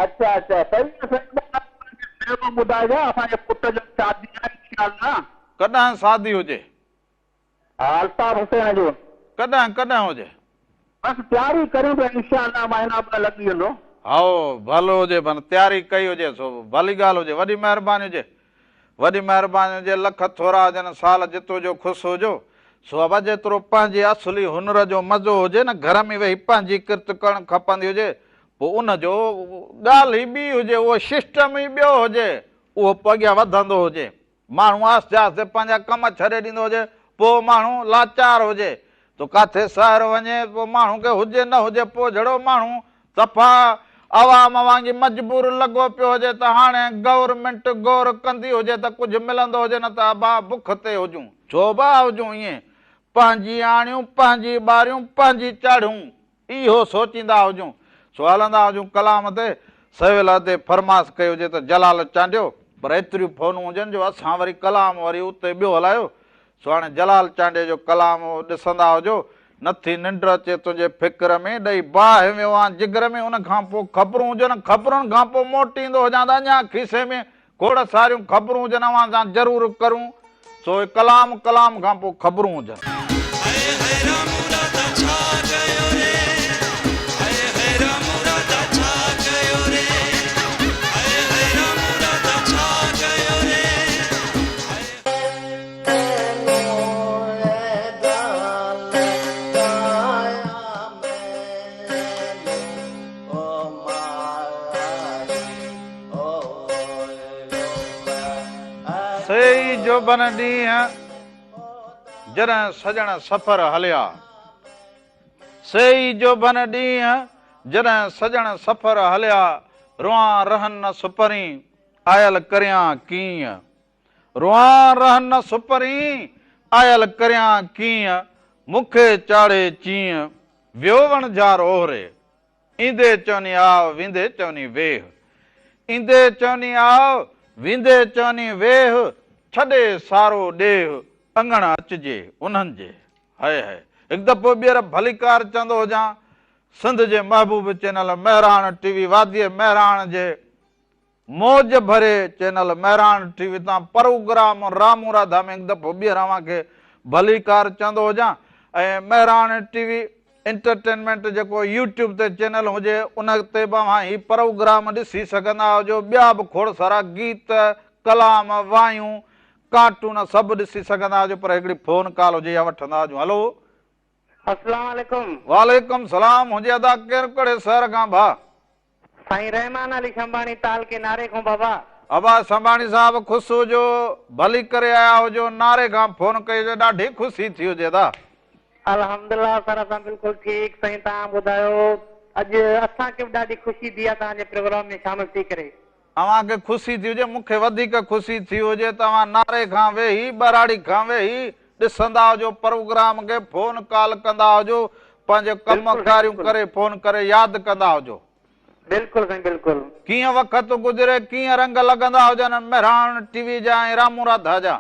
اڇا اڇا صحيح آ سائين بس اسان کي سهرو ٻڌائجان اسان جي پٽ جو شادي آ انشاء الله. ڪڏهن شادي هجي. ها الطاف حسين جو. ڪڏهن ڪڏهن هجي. بس تياري ڪريون پيا انشاء الله مهينا ٻه لڳي ويندو. هائو ڀلو هجي ڀن تياري ڪئي هجي سو ڀلي ڳالهه هجي وڏي مهرباني هجي وڏي مهرباني هجي لک ٿورا هجن سال جتو جو خوش هجو سو ابا جيترو پنهنجي اصلي هنر جو مزو هجي نه گهر ۾ ويهي پنهنجي ڪرت ڪرڻ کپندي هجي پوء ان جو ڳالهه ئي ٻي هجي اهو سسٽم ئي ٻيو هجي اهو پوء اڳيان وڌندو هجي. ماڻهو آهستي آهستي پنهنجا ڪم ڇڏي ڏيندو هجي، پوء ماڻهو لاچار هجي ته ڪاٿي شهر وڃي، پوء ماڻهو کي هجي نه هجي، پوء جھڙو ماڻهو صفا عوام وانگي مجبور لڳو پيو هجي ته هاڻي گورنمينٽ غور ڪندي هجي ته ڪجهه ملندو هجي نه ته ابا بک تي هجون. ڇو ڀا هجون ائين، پنهنجي آڻيون، پنهنجي ٻاريون، پنهنجي چاڙهيون. اهو سوچيندا هجون، سو هلندا هجون ڪلام تي، سويل ادي فرماس ڪئي هجي ته جلال چانڊيو، پر ايتريون فونون هجن جو اسان وري ڪلام وري اتي ٻيو هلايو، سو هاڻي جلال چانڊيي جو ڪلام ڏسندا هجو، نٿي ننڊ اچي تنهنجي فڪر ۾، ڏئي باهه ويو آن جگر ۾، ان کان پوء خبرون هجن، خبرن کان پوء موٽيندو هجان ته اڃا کيسي ۾ کوڙ ساريون خبرون هجن اوهان سان ضرور ڪرون سو ڪلام ڪلام کان پوء خبرون هجن. هئي هئي رامو راڌا ڇا ڪيو ري هئي هئي رامو راڌا ڇا ڪيو ري هئي هئي رامو راڌا ڇا ڪيو ري هئي. سي جوڀن ڏينهن، جڏهن سڄڻ سفر هليا. سي جوڀن ڏينهن، جڏهن سڄڻ سفر هليا. روئان رهن نه سپرين، آيل ڪريان ڪيئن. روئان رهن نه سپرين، آيل ڪريان ڪيئن. مون کي چاڙهي چيئن، ويو وڻجار اوهري. ايندي چوني آء، ويندي چوني ويهه. ايندي چوني آء، ويندي چوني ويهه، ڇڏي سارو ڏيهه، اڱڻ اچجي انهن جي. هئي هئي. هڪ دفعو ٻيهر ڀليڪار چوندو هجان، سنڌ جي محبوب چينل مهراڻ ٽي وي واديء مهراڻ جي موج ڀري چينل مهراڻ ٽي وي تان پروگرام رامون راڌا ۾ هڪ دفعو ٻيهر اوهان کي ڀليڪار چوندو هجان ۽ مهراڻ ٽي وي انٽرٽينمينٽ جيڪو يوٽيوب تي چينل هجي ان تي به اوهان هي پروگرام ڏسي سگهندا هجو ٻيا به کوڙ سارا گيت ڪلام وايون ڪارٽون سڀ ڏسي سگهندا هجو پر هڪڙي فون ڪال هجي اها وٺندا هجون هلو. اسلام عليڪم. وعليڪم سلام هجي ادا ڪير ڪهڙي شهر کان ڀاء. سائين رحمان علي شنباڻي تعلقي ناري کان بابا. ابا شنباڻي صاحب خوش هجو ڀلي ڪري آيا هجو ناري کان فون ڪئي هجي ڏاڍي خوشي ٿي هجي ادا. الحمدالله سر اسان بلڪل ٺيڪ سائين توهان ٻڌايو اڄ اسان کي به ڏاڍي خوشي ٿي آ توهان جي پروگرام ۾ شامل ٿي ڪري. اوهان کي خوشي ٿي هجي مون کي وڌيڪ خوشي ٿي هجي ته اوهان ناري کان ويهي ٻهراڙي کان ويهي ڏسندا هجو پروگرام کي فون ڪال ڪندا هجو پنهنجي ڪم بلڪل سائين ڪاريون بلڪل. ڪري فون ڪري ياد ڪندا هجو. بلڪل سائين بلڪل. ڪيئن وقت گذري ڪيئن رنگ لڳندا هجن مهراڻ ٽي وي جا ۽ رامون راڌا جا.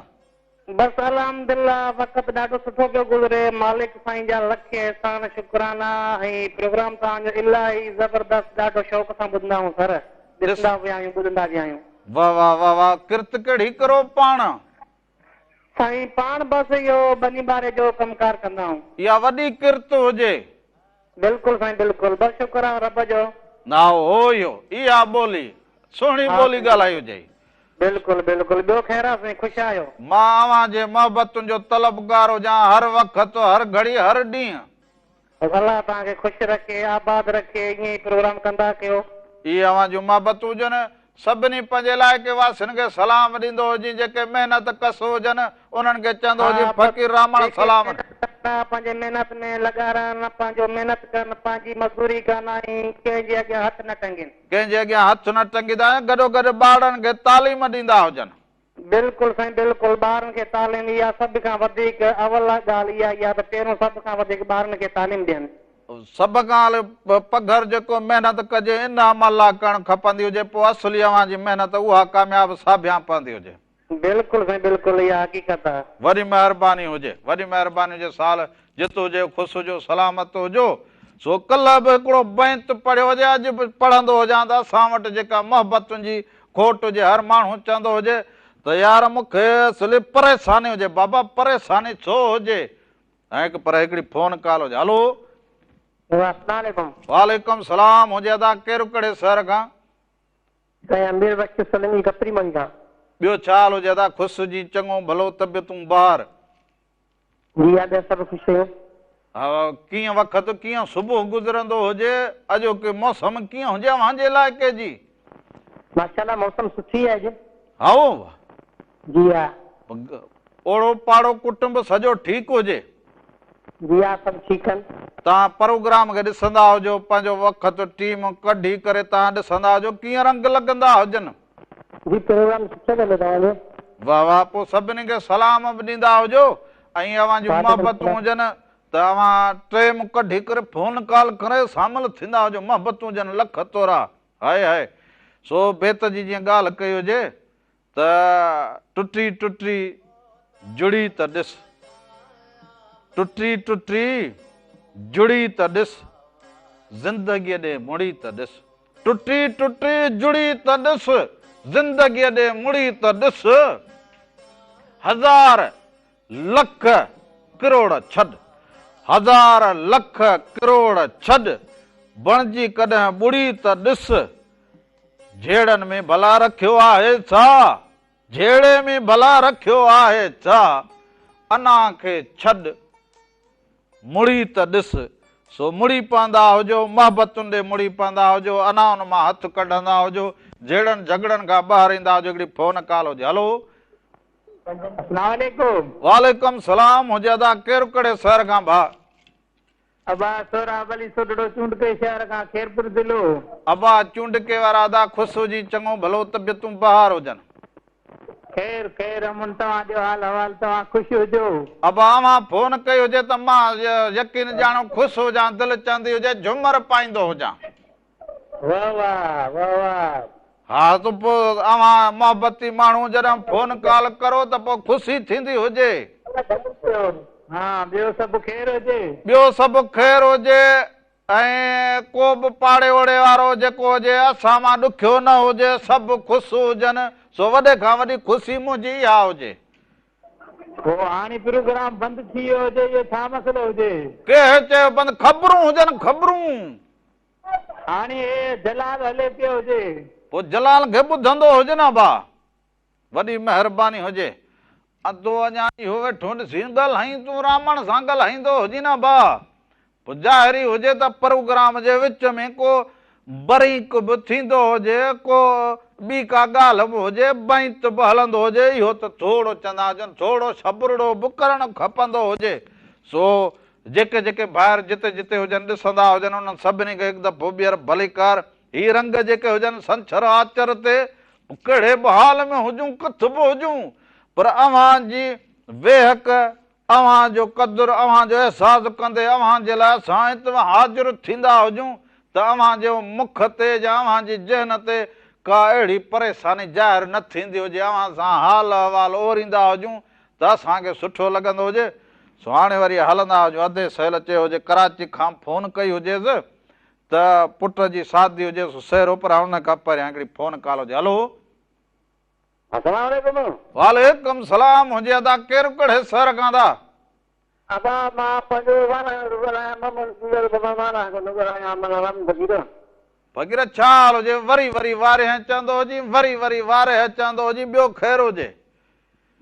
بس الحمدالله وقت ڏاڍو سٺو پيو گذري مالڪ سائين جا لکين احسان شڪرانا ۽ پروگرام توهان جو الاهي زبردست ڏاڍو شوق سان ٻڌندا آهيون سر ڏسندا به آهيون ٻڌندا به آهيون. واه واه واه واه ڪرت ڪهڙي ڪرو پاڻ. سائين پاڻ بس اهو ٻني ٻاري جو ڪم ڪار ڪندا آهيون. اها وڏي ڪرت هجي. بلڪل سائين بلڪل بس شڪر آ رب جو. نا هو اهو اها ٻولي سهڻي ها ٻولي سائين ڳالهائي هجئي. بلڪل بلڪل ٻيو خير آ سائين خوش آهيو. مان اوهان جي محبتن جو طلبگار هجان هر وقت هر گهڙي هر ڏينهن. بس الله توهان کي خوش رکي آباد رکي ائين ئي پروگرام ڪندا ڪيو. اهي اوهان جون محبتون هجن. سڀني پنهنجي علائقي واسين کي سلام ڏيندو هجين جيڪي محنت ڪش هجن انهن کي چوندو ها هجين بس فقير رامڻ جيڪي سلام. محنت ڪندا پنهنجي محنت ۾ لڳا رهن پنهنجو محنت ڪن پنهنجي مزدوري ڪن ۽ ڪنهن جي اڳيان هٿ نه ٽنگين. ڪنهن جي اڳيان هٿ نه ٽنگيندا ۽ گڏوگڏ ٻارڙن کي تعليم ڏيندا هجن. بلڪل سائين بلڪل ٻارن کي تعليم اها سڀ کان وڌيڪ اول ڳالهه اها ئي آهي ته پهريون سڀ کان وڌيڪ ٻارن کي تعليم ڏين. سڀ کان پگهر جيڪو محنت ڪجي ان عمل لا ڪرڻ کپندي هجي پوء اصلي اوهان جي محنت اها ڪامياب ساڀيان پوندي هجي. بلڪل سائين بلڪل اها حقيقت آ. وڏي مهرباني هجي وڏي مهرباني هجي سال جت هجي خوش هجو سلامت هجو سو ڪلهه به هڪڙو بيت پڙهيو هجي اڄ به پڙهندو هجان ته اسان وٽ جيڪا محبتن جي کوٽ هجي هر ماڻهو چوندو هجي ته يار مون کي اصلي پريشاني هجي بابا پريشاني ڇو هجي ۽ هڪ پر هڪڙي فون ڪال هجي هلو. السلام عليڪم. وعليڪم سلام هجي ادا ڪير ڪهڙي شهر کان. سائين امير بخش سولنگي ڪپري مانجهي کان. ٻيو ڇا حال هجي ادا خوش هجين چڱو ڀلو طبيعتون بهار. جي ها ٻيا سڀ خوش آهيون. ها ڪيئن وقت ڪيئن صبح گذرندو هجي اڄوڪي موسم ڪيئن هجي اوهان جي علائقي جي. ماشاءالله موسم سٺي آهي اڄ. هائو. جي ها. اوڙو پاڙو ڪٽنب سڄو ٺيڪ هجي. جي ها سڀ ٺيڪ آهن. توهان پروگرام کي ڏسندا هجو پنهنجو وقت ٽيم ڪڍي ڪري توهان ڏسندا هجو ڪيئن رنگ لڳندا هجن. جي پروگرام سٺو ٿو هلي توهان جو. واه واه پوء سڀني کي سلام به ڏيندا هجو ۽ اوهان جون وعليڪم محبتون سلام. هجن ته اوهان ٽيم ڪڍي ڪري فون ڪال ڪري شامل ٿيندا هجو محبتون هجن لک ٿورا هائي هائي سو بيت جي جيئن ڳالهه ڪئي هجي ته ٽٽي ٽٽي جڙي ته ڏس ٽٽي ٽٽي. جڙي ته ڏس، زندگيء ڏي مڙي ته ڏس. ٽٽي ٽٽي جڙي ته ڏس، زندگيء ڏي مڙي ته ڏس. هزار لک ڪروڙ ڇڏ، هزار لک ڪروڙ ڇڏ، بڻجي ڪڏهن ٻڙي ته ڏس. جهيڙن ۾ ڀلا رکيو آهي ڇا؟ جهيڙي ۾ ڀلا رکيو آهي ڇا؟ انا کي ڇڏ، مڙي ته ڏس. سو مڙي پوندا هجو، محبتن ڏي مڙي پوندا هجو، انائن مان هٿ ڪڍندا هجو، جهيڙن جهڳڙن کان ٻاهر ايندا هجو. هڪڙي فون ڪال هجي. هلو. اسلام عليڪم. وعليڪم سلام هجي ادا، ڪير ڪهڙي شهر کان ڀاء؟ ابا سهراب علي سوڍڙو چونڊڪي شهر کان خيرپور ضلعو. ابا چونڊڪي وارا ادا خوش هجين چڱو ڀلو طبيعتون بهار هجن. خير خير امن توهان جو حال احوال توهان خوش هجو. ابا اوهان فون ڪئي هجي ته مان يقين ڄاڻو خوش هجان دل چوندي هجي جهومر پائيندو هجان. واه واه واه واه. ها ته پوء اوهان محبتي ماڻهو جڏهن فون ڪال ڪرو ته پوء خوشي ٿيندي هجي. ها ٻيو سڀ خير هجي. ٻيو سڀ خير هجي ۽ ڪو به پاڙي اوڙي وارو جيڪو هجي اسان مان ڏکيو نه هجي سڀ خوش هجن سو وڏي کان وڏي خوشي منهنجي اها هجي. پوء هاڻي پروگرام بند ٿي ويو هجي اهو ڇا مسئلو هجي. ڪنهن چيو بند خبرون هجن خبرون. هاڻي هي جلال هلي پيو هجي. پوء جلال کي ٻڌندو هج نه ڀاء. وڏي مهرباني هجي. ادو اڃا اهو ويٺو ڏسين ڳالهائين تون رامڻ سان ڳالهائيندو هجين نه ڀاء. پوء ظاهري هجي ته پروگرام جي وچ ۾ ڪو بريڪ به ٿيندو هجي ڪو ٻي ڪا ڳالهه به هجي بئنت به هلندو هجي اهو ته ٿورو چوندا هجن ٿورو صبرڙو به ڪرڻ کپندو هجي سو جيڪي جيڪي ڀائر جتي جتي هجن ڏسندا هجن انهن سڀني کي هڪ دفعو ٻيهر ڀليڪار. هي رنگ جيڪي هجن سنڇر آچر تي ڪهڙي به حال ۾ هجون ڪٿ به هجون پر اوهان جي ويهڪ اوهان جو قدر اوهان جو احساس ڪندي اوهان جي لاء اسان هت حاضر ٿيندا هجون ته اوهان جي مک تي يا اوهان جي ذهن تي ڪا اهڙي پريشاني ظاهر نه ٿيندي هجي اوهان سان حال احوال اوريندا هجون ته اسان کي سٺو لڳندو هجي. سو هاڻي وري هلندا هجون. ادي سهيل چيو هجي ڪراچي کان فون ڪئي هجيس ته پٽ جي شادي هجيس سهرو پر ان کان پهريان هڪڙي فون ڪال هجي. هلو. السلام عليڪم. وعليڪم سلام هجي ادا ڪير ڪهڙي شهر کان ادا. ابا مان پنهنجو وارهه ٿو ڳالهايان محمد سيدل بابا وارهه کان ٿو ڳالهايان معنيٰ رام فقير. فقير ڇا حال هجي وري وري وارهه چوندو هجين وري وري وارهه چوندو هجين ٻيو خير هجي.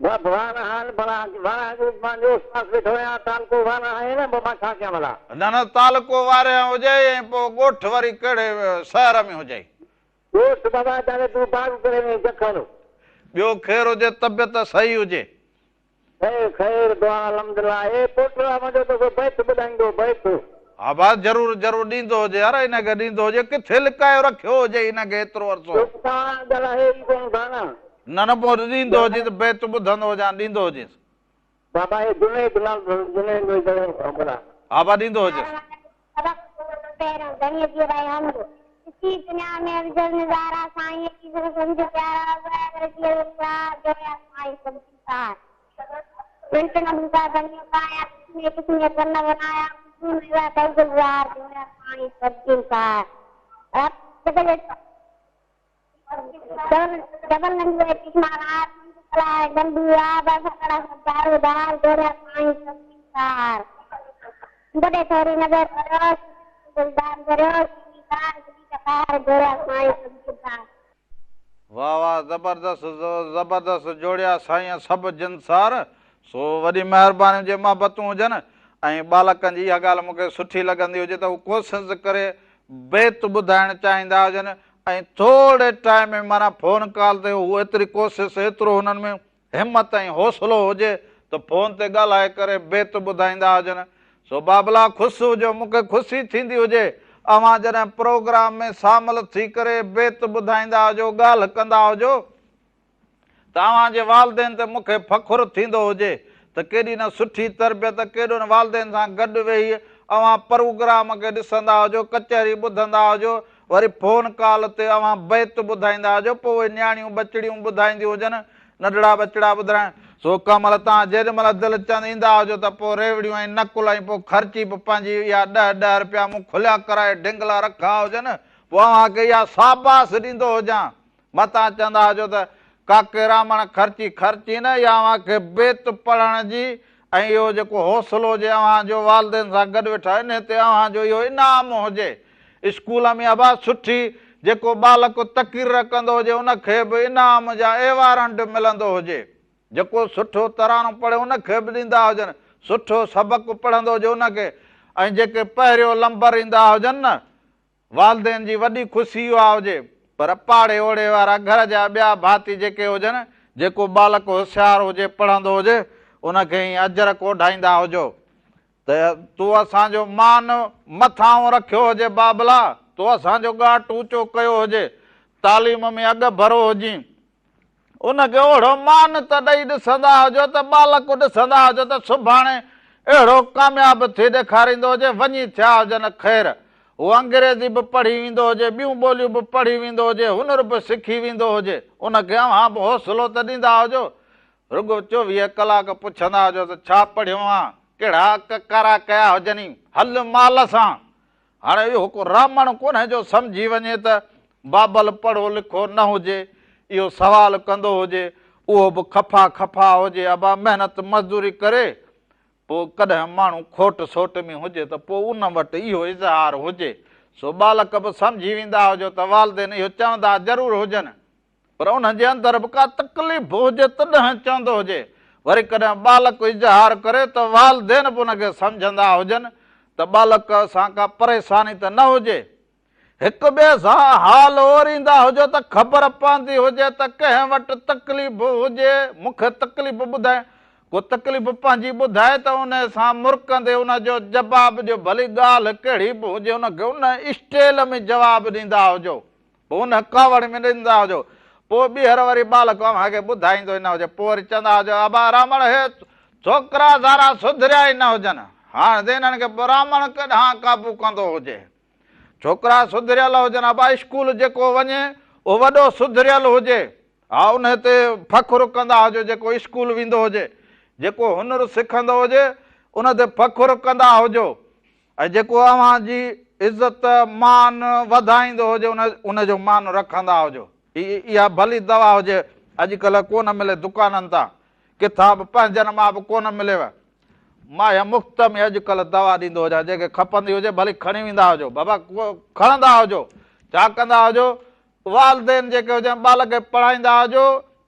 بس وارهه حال ڀلا وارهه جو پنهنجو اوس پاس ويٺو آهيان تعلقو وارهه آهي نه پوء مان ڇا ڪيان ڀلا. نه نه تعلقو وارهه هجي ۽ پوء ڳوٺ وري ڪهڙي شهر ۾ هجئي. ڳوٺ بابا جاڏي تون باغ ڪري وئين جکر. ٻيو خير هجي طبيعت صحيح هجي. خير خير دعا الحمدلله اي پوٽڙا منهنجو توکي بيت ٻڌائيندو بيت. ها ڀاء ضرور ضرور ڏيندو هجي يار ان کي ڏيندو هجي ڪٿي لڪايو رکيو هجي ان کي ايترو عرصو. ڇو توهان ڳالهايو ئي ڪونه ٿا نه. نه نه پوء ڏيندو هجي ته بيت ٻڌندو هجان ڏيندو هجيس. بابا هي جنيد لال جنيد ڀلا. ها ڀاء ڏيندو هجيس. سبق پهريون، ڌڻيء جي رهي حمد، ڏسي دنيا ۾ افضل نظارا، سائينء جي سر سمجهه پيارا، ابراهيم رضي الله جويا سائين سڀ سنسار. منٽ نه بوتا ڌڻيء پايا، قسمين قسمين ڪن بنايا، خوشبو ۾ ويا ڪل گلزار، جويا سائين سڀ سنسار. جبل ننڍو ۽ چشما غار، سمنڊ تلاء ۽ ڍنڍون، آب سڪڙا سڀ دارودار، جوڙيا سائين سڀ سنسار. وڏي ٿوري نظر ڀريو، سج گلدار ڀريو، سيني تار دلي قطار، جوڙيا سائين سڀ سنسار. واه واه زبردست زبردست جوڙيا سائين سڀ جنسار سو وڏي مهرباني هجي محبتون هجن ۽ ٻالڪن جي اها ڳالهه مونکي سٺي لڳندي هجي ته هو ڪوشش ڪري بيت ٻڌائڻ چاهيندا هجن ۽ ٿوري ٽائيم ۾ معنيٰ فون ڪال تي هو ايتري ڪوشش ايترو هنن ۾ همت ۽ حوصلو هجي ته فون تي ڳالهائي ڪري بيت ٻڌائيندا هجن سو بابلا خوش هجو مون کي خوشي ٿيندي هجي اوهان جڏهن پروگرام ۾ شامل ٿي ڪري بيت ٻڌائيندا هجو ڳالهه ڪندا هجو ته اوهان جي والدين تي مون کي فخر ٿيندو هجي ته ڪيڏي نه سٺي تربيت، ڪيڏو نه والدين سان گڏ ويهي اوهان پروگرام کي ڏسندا هجو، ڪچهري ٻڌندا هجو، وري فون ڪال تي اوهان بيت ٻڌائيندا هجو، پوء اهي نياڻيون ٻچڙيون ٻڌائينديون هجن، ننڍڙا ٻچڙا ٻڌرائڻ. سو ڪنهن مهل توهان جيڏي مهل دل چوندي ايندا هجو ته پوء ريوڙيون ۽ نقل ۽ پوء خرچي به پنهنجي اها ڏهه ڏهه رپيا مون کليا ڪرائي ڍنگلا رکيا هجن، پوء اوهان کي اها ساباس ڏيندو هجان. متان چوندا هجو ته ڪاڪي رامڻ خرچي خرچي نه اها اوهان کي بيت پڙهڻ جي ۽ اهو جيڪو حوصلو هجي اوهان جو والدين سان گڏ ويٺا انهي تي اوهان جو اهو انعام هجي. اسڪول ۾ ابا سٺي جيڪو ٻالڪ تقرير ڪندو هجي ان کي به انعام جا ايوارنڊ ملندو هجي. جيڪو سٺو ترانو پڙهي ان کي به ڏيندا هجن، سٺو سبق پڙهندو هجي ان کي ۽ جيڪي پهريون لمبر ايندا هجن نه والدين جي وڏي خوشي اها هجي، پر پاڙي اوڙي وارا گهر جا ٻيا ڀاتي جيڪي هجن، جيڪو ٻالڪ هوشيار هجي، پڙهندو هجي، ان کي ائين اجرڪ اوڍائيندا هجو ته تو اسان جو مان مٿانهون رکيو هجي بابلا، تو اسان جو ڳاٽ اوچو ڪيو هجي، تعليم ۾ اڳڀرو هجين. ان کي اوهڙو مان ته ڏئي ڏسندا هجو ته ٻالڪ ڏسندا هجو ته سڀاڻي اهڙو ڪامياب ٿي ڏيکاريندو هجي، وڃي ٿيا هجن خير. هو انگريزي به پڙهي ويندو هجي، ٻيون ٻوليون به پڙهي ويندو هجي، هنر به سکي ويندو هجي. ان کي اوهان به حوصلو ته ڏيندا هجو. رڳو 24 ڪلاڪ پڇندا هجو ته ڇا پڙهيو آن، ڪهڙا اڪ ڪارا ڪيا هجني، هل مال سان. هاڻي اهو ڪو رامڻ ڪونهي جو سمجهي وڃي ته بابل پڙهو لکو نه هجي، اهو سوال ڪندو هجي، اهو به خفا خفا هجي، ابا محنت مزدوري ڪري، پوء ڪڏهن ماڻهو کوٽ سوٽ ۾ هجي ته پوء ان وٽ اهو اظهار هجي، سو ٻالڪ به سمجهي ويندا هجو ته والدين اهو چوندا ضرور هجن. پر انهن جي اندر به ڪا تڪليف هجي تڏهن چوندو هجي. وري ڪڏهن ٻالڪ اظهار ڪري ته والدين به ان کي سمجهندا هجن ته ٻالڪ سان ڪا پريشاني ته نه هجي. هڪ ٻئي سان حال اوريندا هجو ته خبر پوندي هجي ته ڪنهن وٽ تڪليف هجي، مون کي تڪليف ٻڌائي. ڪو تڪليف پنهنجي ٻڌائي ته ان سان مرڪندي ان جو جواب ڏيو، ڀلي ڳالهه ڪهڙي به هجي ان کي ان اسٽيل ۾ جواب ڏيندا هجو. پوء ان ڪاوڙ ۾ ڏيندا هجو. پوء ٻيهر وري ٻالڪ اوهان کي ٻڌائيندو ئي نه هجي. پوء وري چوندا هجو، ابا رامڻ هي ڇوڪرا ذرا سڌريا ئي نه هجن. هاڻ ته انهن کي براهمڻ ڪڏهان قابو ڪندو هجي. ڇوڪرا سڌريل هجن، ابا اسڪول جيڪو وڃي اهو وڏو سڌريل هجي. ها انهي تي فخر ڪندا هجو جيڪو اسڪول ويندو هجي. جيڪو هنر سکندو هجي ان تي فخر ڪندا هجو. ۽ جيڪو اوهان جي عزت، مان، وڌائيندو هجي ان ان جو مان رکندا هجو. اها ڀلي دوا هجي اڄڪلهه ڪونه ملي دڪانن تان، ڪٿان به پنهنجن مان به ڪونه مليو. مان اها مفت ۾ اڄڪلهه دوا ڏيندو هجان جنهن کي کپندي هجي ڀلي کڻي ويندا هجو. بابا کڻندا هجو. ڇا ڪندا هجو والدين جيڪي هجن ٻالڪ کي پڙهائيندا هجو،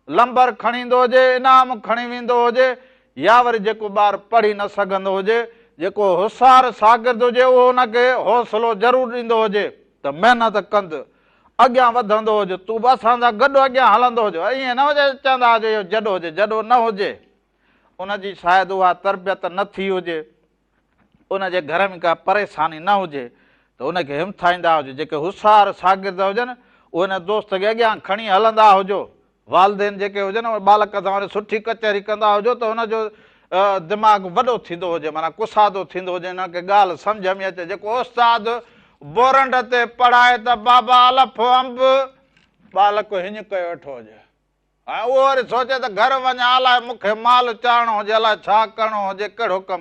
لمبر کڻي ايندو هجي، انعام کڻي ويندو هجي يا وري جيڪو ٻار پڙهي نه سگهندو هجي، جيڪو هوشيار شاگرد هجي اهو ان کي حوصلو ضرور ڏيندو هجي ته محنت ڪند، اڳيان وڌندو هج، تون به اسان سان گڏ اڳيان هلندو هج، ائين نه هجي چوندا هجو اهو جڏو هجي، جڏو نه هجي، ان جي شايد اها تربيت نه ٿي هجي. ان جي گهر ۾ ڪا پريشاني نه هجي ته ان کي همٿائيندا هجو، جيڪي هوشيار شاگرد هجن اهي ان دوست کي اڳيان کڻي هلندا هجو، والدين جيڪي هجن اهي ٻالڪ سان وري سٺي ڪچهري ڪندا هجو ته هن جو دماغ وڏو ٿيندو هجي معنيٰ ڪشادو ٿيندو هجي هن کي ڳالهه سمجهه ۾ اچي، جيڪو استاد بورنڊ تي پڙهائي ته بابا الف انب ٻالڪ هڃ ڪيو ويٺو هجي. ۽ اهو وري سوچي ته گهر وڃان الائي مون کي مال چارڻو هجي الائي ڇا ڪرڻو هجي ڪهڙو ڪم.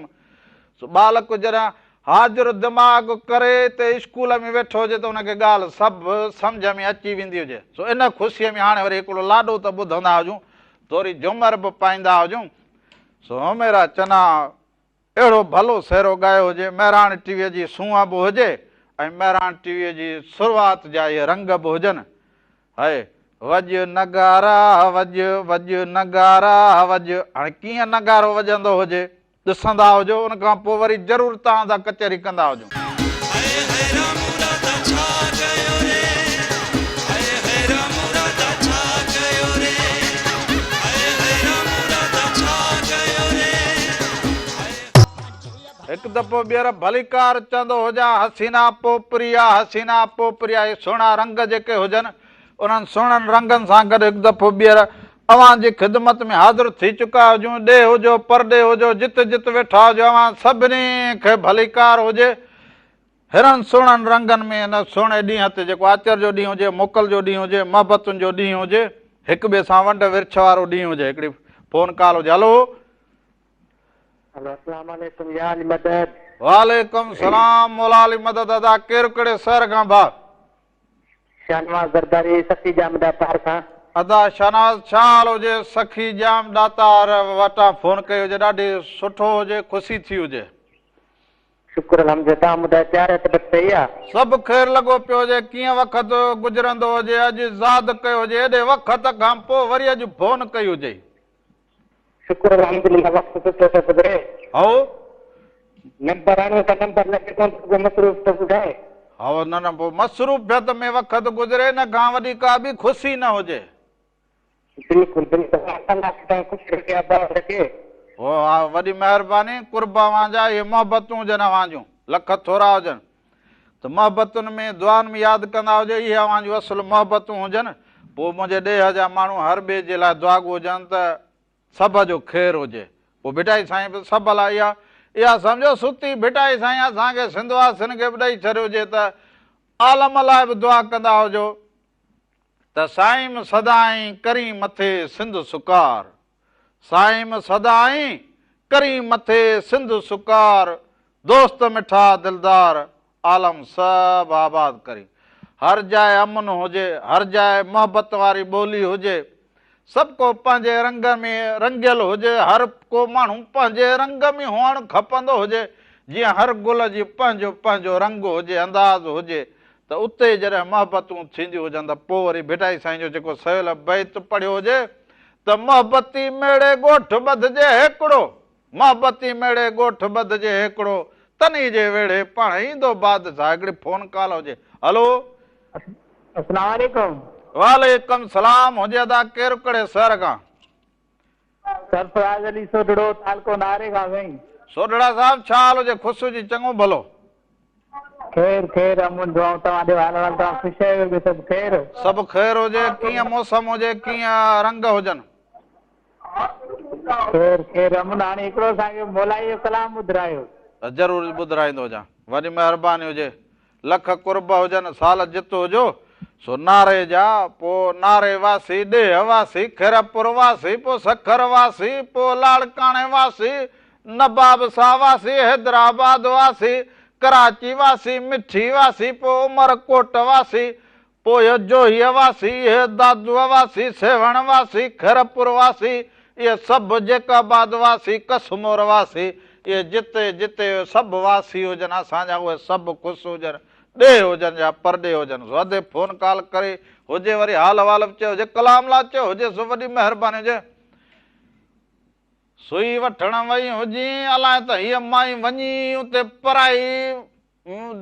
سو ٻالڪ جڏهن حاضر دماغ ڪري اتي اسڪول ۾ ويٺو هجي ته ان کي ڳالهه سڀ سمجهه ۾ اچي ويندي هجي. سو ان خوشيء ۾ هاڻي وري هڪڙو لاڏو ته ٻڌندا هجون، ٿوري جهمر به پائيندا هجون. سو حميرا چنا اهڙو ڀلو سهرو ڳايو هجي، مهراڻ ٽي ويء جي سونهن به هجي ۽ مهراڻ ٽي ويء جي شروعات جا اهي رنگ به هجن. هئي، وڄ نغارا وڄ، وڄ نغارا وڄ. هاڻي ڪيئن نغارو وڄندو هجي، ڏسندا هجو، ان کان پوء وري ضرور توهان سان ڪچهري ڪندا هجون. هئي هئي رامو راڌا ڇا ڪيو ري هئي هئي رامو راڌا ڇا ڪيو ري هئي هئي رامو راڌا ڇا ڪيو ري هئي. هڪ دفعو ٻيهر ڀليڪار چوندو هجان حسينا پوپريا حسينا پوپريا هي سهڻا رنگ جيڪي هجن انهن سهڻن رنگن سان گڏ هڪ دفعو ٻيهر اوهان جي خدمت ۾ حاضر ٿي چڪا هجون ڏيهه هجو پرڏيهه هجو جت جت ويٺا هجو اوهان سڀني کي ڀليڪار هجي هنن سهڻن رنگن ۾ هن سهڻي ڏينهن تي جيڪو آچر جو ڏينهن هجي موڪل جو ڏينهن هجي محبتن جو ڏينهن هجي. هڪ ٻئي سان ونڊ ورڇ وارو ڏينهن هجي. هڪڙي فون ڪال هجي. هلو. هلو اسلام عليڪم يا علي مدد. وعليڪم سلام مولا علي مدد ادا ڪير ڪهڙي شهر کان ڀاء. شاهنواز زرداري سخي ڄام ڏاتار کان. ادا شاهنواز ڇا حال هجي سخي ڄام ڏاتار وٽان فون ڪئي هجي ڏاڍي سٺو هجي خوشي ٿي هجي. شڪر الحمد توهان ٻڌايو پياري طبيعت صحيح آ. سڀ خير لڳو پيو هجي ڪيئن وقت گذرندو هجي اڄ ياد ڪيو هجي ايڏي وقت کان پوء وري اڄ فون ڪئي هجي. شڪر الحمدلله وقت سٺو ٿو گذري. هائو. نمبر هڻو ته نمبر لڳي ڪونه ٿو پيو مصروف ٿو ٻڌائي. هائو نه نه پوء مصروفيت ۾ وقت گذري ان کان وڏي ڪا ٻي خوشي نه هجي. بلڪل بلڪل الله کي توهان خوش رکي آباد رکي. ها وڏي مهرباني قرب اوهان جا اهي محبتون هجن اوهان جون لک ٿورا هجن ته محبتن ۾ دعائن ۾ ياد ڪندا هجو اهي اوهان جون اصل محبتون هجن پوء منهنجي ڏيهه جا ماڻهو هر ٻئي جي لاء دعاگو هجن ته سڀ جو خير هجي پوء ڀٽائي سائين به سڀ لاء اها اها سمجهو ستي ڀٽائي سائين اسان کي سنڌ واسين کي به ڏئي ڇڏيو هجي ته عالم لاء به دعا ڪندا هجو ته سائيم سدائين ڪرين مٿي سنڌ سڪار سائيم سدائين ڪرين مٿي سنڌ سڪار دوست مٺا دلدار عالم سڀ آباد ڪرين هر جاء امن هجي هر جاء محبت واري ٻولي هجي سڀ ڪو پنهنجي رنگ ۾ رنگيل هجي، هر ڪو ماڻهو پنهنجي رنگ ۾ هئڻ کپندو هجي، جيئن هر گل جي پنهنجو پنهنجو رنگ هجي، انداز هجي ته اتي جڏهن محبتون ٿينديون هجن ته پوء وري ڀٽائي سائين جو جيڪو سويل بيت پڙهيو هجي ته محبتي ميڙي ڳوٺ ٻڌجي هيڪڙو، محبتي ميڙي ڳوٺ ٻڌجي هيڪڙو، تني جي ويڙهي پاڻ ايندو بادشاهه. هڪڙي فون ڪال هجي. هلو. اسلام عليڪم. وعليڪم سلام هجي ادا ڪير ڪهڙي شهر کان. سرفراز علي سوڍڙو تعلقو ناري کان سائين. سوڍڙا صاحب ڇا حال هجي خوش هجي چڱو ڀلو. خير خير امن دعائون توهان ڏيو حال احوال توهان خوش آهيو ٻيو سڀ خير. سڀ خير هجي ڪيئن موسم هجي ڪيئن رنگ هجن. خير خير امن هاڻي هڪڙو اسان کي مولائي جو ڪلام ٻڌرايو. ضرور ٻڌرائيندو هجان وڏي مهرباني هجي لک قرب هجن سال جت هجو سو ناري جا پو ناري واسي ڏيهه واسي خيرپور واسي پو سکر واسي پو لاڙڪاڻي واسي نباب ساهه واسي حيدرآباد واسي ڪراچي واسي مٺي واسي پو عمر ڪوٽ واسي پوء جوهيء واسي، اهي دادوء واسي، سيوهڻ واسي، خيرپور واسي، اهي سڀ جيڪب آباد واسي، ڪشمور واسي، اهي جتي جتي سڀ واسي هجن اسان جا اهي سڀ خوش هجن، ڏيهه هجن يا پرڏيهه هجن سو ادي فون ڪال ڪري هجي وري حال احوال به چيو هجي ڪلام لاء چيو هجي سو وڏي مهرباني هجي. سوئي وٺڻ وئي هجين الائي ته هيء مائي وڃي اتي پرائي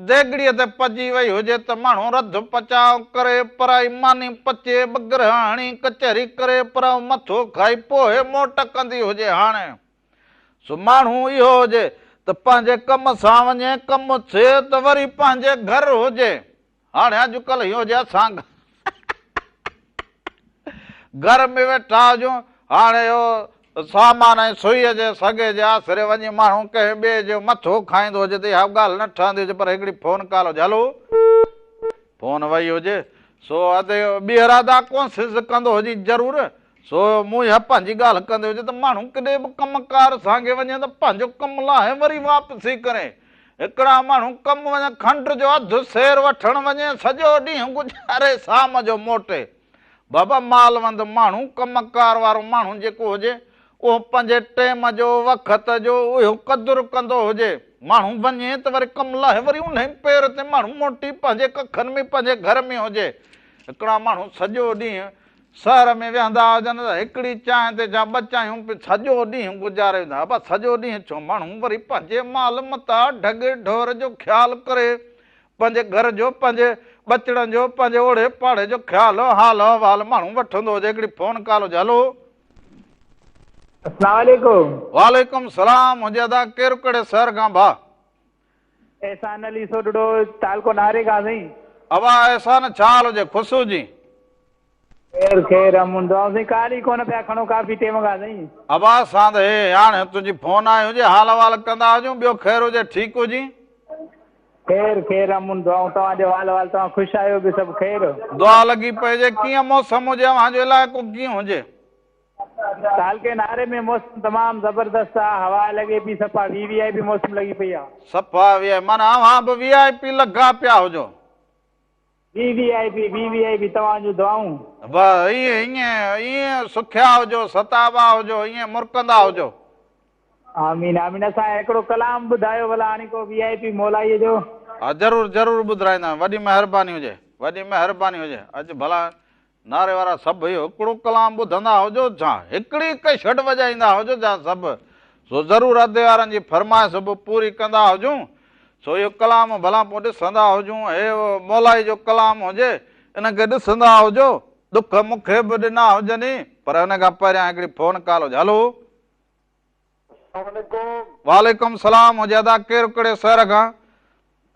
ديڳڙيء تي پئجي وئي هجي ته ماڻهو رڌ پچاء ڪري، پرائي ماني پچي، ٻه گرهه هڻي، ڪچهري ڪري، پرائو مٿو کائي پوء موٽ ڪندي هجي. هاڻي سو ماڻهو اهو هجي ته پنهنجي ڪم سان وڃي، ڪم ٿئي ته وري پنهنجي گهر هجي. هاڻي اڄڪلهه اهو هجي اسان گهر ۾ ويٺا هجون، هاڻي اهو سامان ۽ سوئيء جي سڳي جي آسري وڃي ماڻهو ڪنهن ٻئي جو مٿو کائيندو هجي ته اها ڳالهه نه ٺهندي هجي پر هڪڙي فون ڪال هجي هلو فون وئي هجي سو ادي ٻيهر ادا ڪوشش ڪندو هجي ضرور سو مون اها پنهنجي ڳالهه ڪندي هجي ته ماڻهو ڪڏي به ڪم ڪار سانگي وڃي ته پنهنجو ڪم لاهي وري واپسي ڪري هڪڙا ماڻهو ڪم وڃن کنڊ جو اڌ سير وٺڻ وڃي سڄو ڏينهن گذاري شام جو موٽي. بابا مالوند ماڻهو ڪم ڪار وارو ماڻهو جيڪو هجي اهو پنهنجي ٽيم جو وقت جو اهو قدر ڪندو هجي. ماڻهو وڃي ته وري ڪم لاهي وري انهي پير تي ماڻهو موٽي پنهنجي ڪکن ۾ پنهنجي گهر ۾ هجي. هڪڙا ماڻهو سڄو ڏينهن شهر ۾ ويهندا هجن ته هڪڙي چانهه تي جا ٻه چانهيون پي سڄو ڏينهن گذاري ويندا. ابا سڄو ڏينهن ڇو ماڻهو وري پنهنجي مال متاع ڍڳي ڍور جو خيال ڪري، پنهنجي گهر جو، پنهنجي ٻچڙن جو، پنهنجي اوڙي پاڙي جو خيال حال احوال ماڻهو وٺندو هجي. هڪڙي فون ڪال هجي. هلو. اسلام عليڪم. وعليڪم سلام هجي ادا ڪير ڪهڙي شهر کان ڀاء. احسان علي سوڍڙو تعلقو ناري کان سائين. ابا احسان ڇا حال هجي خوش هجين. خير خير امن دعائون سائين ڪال ئي ڪونه پيا کڻو ڪافي ٽيم کان سائين. ابا اسان ته هي هاڻي تنهنجي فون آئي هجي حال احوال ڪندا هجون ٻيو خير هجي ٺيڪ هجين. خير خير امن دعائون توهان جو حال احوال توهان خوش آهيو ٻيو سڀ خير. دعا لڳي پئي هجي ڪيئن موسم هجي اوهان جو علائقو ڪيئن هجي. تعلقي ناري ۾ موسم تمام زبردست آ هوا لڳي پئي صفا وي وي آء پي موسم لڳي پئي آ. صفا وي آء معنيٰ اوهان به وي آء پي لڳا پيا هجو. V V I P V V I P توهان جون دعائون. بس ائين ائين ائين سکيا هجو ستابا هجو ائين مرڪندا هجو. آمين آمين اسان کي هڪڙو ڪلام ٻڌايو ڀلا هاڻي ڪو وي آء پي مولائي جو. ها ضرور ضرور ٻڌرائيندا وڏي مهرباني هجي وڏي مهرباني هجي اڄ ڀلا ناري وارا سڀ اهو هڪڙو ڪلام ٻڌندا هجو ڇا هڪڙي ڪشٽ وڄائيندا هجو ڇا سڀ سو ضرور ادي وارن جي فرمائش به پوري ڪندا هجون سو اهو ڪلام ڀلا پوء ڏسندا هجون هي مولائي جو ڪلام هجي ان کي ڏسندا هجو ڏک مون کي به ڏنا هجن ئي پر ان کان پهريان هڪڙي فون ڪال هجي هلو. السلام عليڪم. وعليڪم سلام هجي ادا ڪير ڪهڙي شهر کان.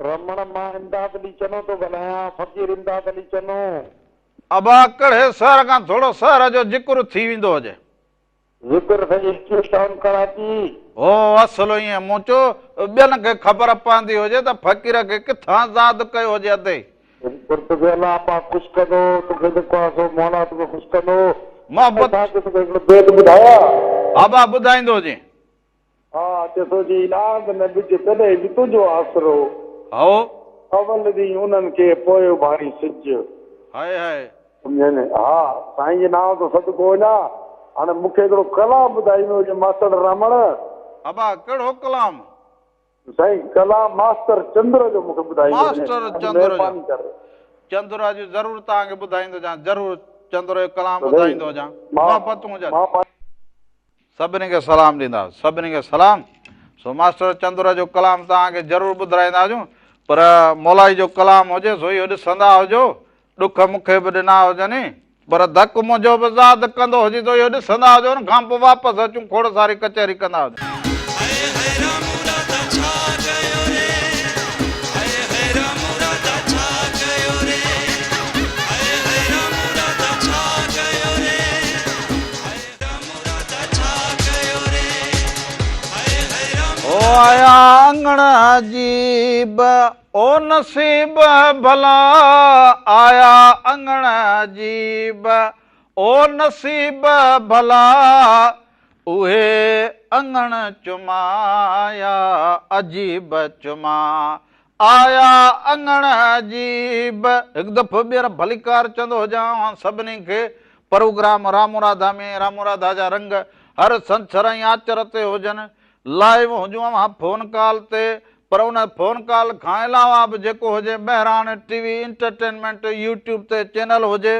رمڻ مان امداد علي چنو ٿو ڳالهايان فقير امداد علي چنو. ابا ڪهڙي شهر کان ٿورو شهر جو ذڪر ٿي ويندو هجي. ذڪر سائين ايس ٽي ٽائون ڪراچي. هو اصل ائين مون چيو ٻين کي خبر پوندي هجي ته فقير کي ڪٿان زاد ڪيو هجي ادي. بلڪل توکي الله پاڪ خوش ڪندو توکي جيڪو آهي سو مولا توکي خوش ڪندو. محبت. اسان کي توکي هڪڙو بيت ٻڌايان. ها با ٻڌائيندو هجين. ها چي ٿو جي ڏاند نه ٻج تڏهن به تنهنجو آسرو. هائو. اول ڏينهن انهن کي پوء اڀاري سج. هائي هائي. سمجهين ها سائين جي نانء تان صدقو وڃان هاڻي مون کي هڪڙو ڪلام ٻڌائيندو هجين ماستر رامڻ. ابا ڪهڙو ڪلام. سائين ڪلام ماستر چندر جو مون کي ٻڌائيندو هجين ماستر اڄ چندر جو مهرباني ڪر. چندر اڄ ضرور توهان کي ٻڌائيندو هجان ضرور چندر جو ڪلام ٻڌائيندو هجان محبتون هجن. سڀني کي سلام ڏيندا سڀني کي سلام سو ماستر چندر جو ڪلام توهان کي ضرور ٻڌرائيندا هجون پر مولائي جو ڪلام هجي سو اهو ڏسندا هجو ڏک مون کي به ڏنا هجن پر ڌڪ منهنجو به زاد ڪندو هجي ته اهو ڏسندا هجو ان کان پوء واپس اچون کوڙ ساري ڪچهري ڪندا هجون. هئي هئي رامو راڌا ڇا ڪيو ري هئي هئي رامو راڌا ڇا ڪيو ري هئي هئي رامو راڌا ڇا ڪيو ري هئي رامو راڌا ڇا ڪيو ري هئي هئي رامو او راڌا آيا اڱڻ عجيب او نصيب ڀلا آيا اڱڻ عجيب او نصيب ڀلا اهي اڱڻ چمايا عجيب چما آيا اڱڻ عجيب. هڪ دفعو ٻيهر ڀليڪار چوندو هجان اوهان سڀني کي پروگرام رامو راڌا ۾ رامو راڌا جا رنگ هر ڇنڇر ۽ آچر تي هجن لائيو هجون اوهان فون ڪال تي پر ان فون ڪال کان علاوه به جيڪو هجي Mehran T V entertainment YouTube تي چينل هجي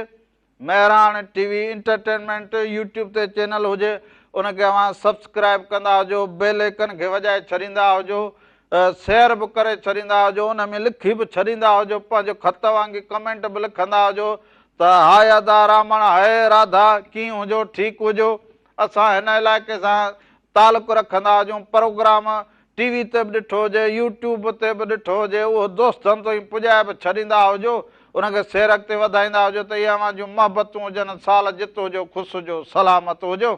Mehran T V entertainment YouTube تي چينل هجي ان کي اوهان سبسڪرائب ڪندا هجو بيل ايڪن کي وڄائي ڇڏيندا هجو شيئر به ڪري ڇڏيندا هجو ان ۾ لکي به ڇڏيندا هجو پنهنجو خط وانگي ڪمينٽ به لکندا هجو ته هاء ادا رامڻ هاء راڌا ڪيئن هجو ٺيڪ هجو اسان هن علائقي سان تعلق رکندا هجون پروگرام ٽي وي تي به ڏٺو هجي يوٽيوب تي به ڏٺو هجي اهو دوستن تائين پڄائي به ڇڏيندا هجو ان کي سير اڳتي وڌائيندا هجو ته اهي اوهان جون محبتون هجن سال جت هجو خوش هجو سلامت هجو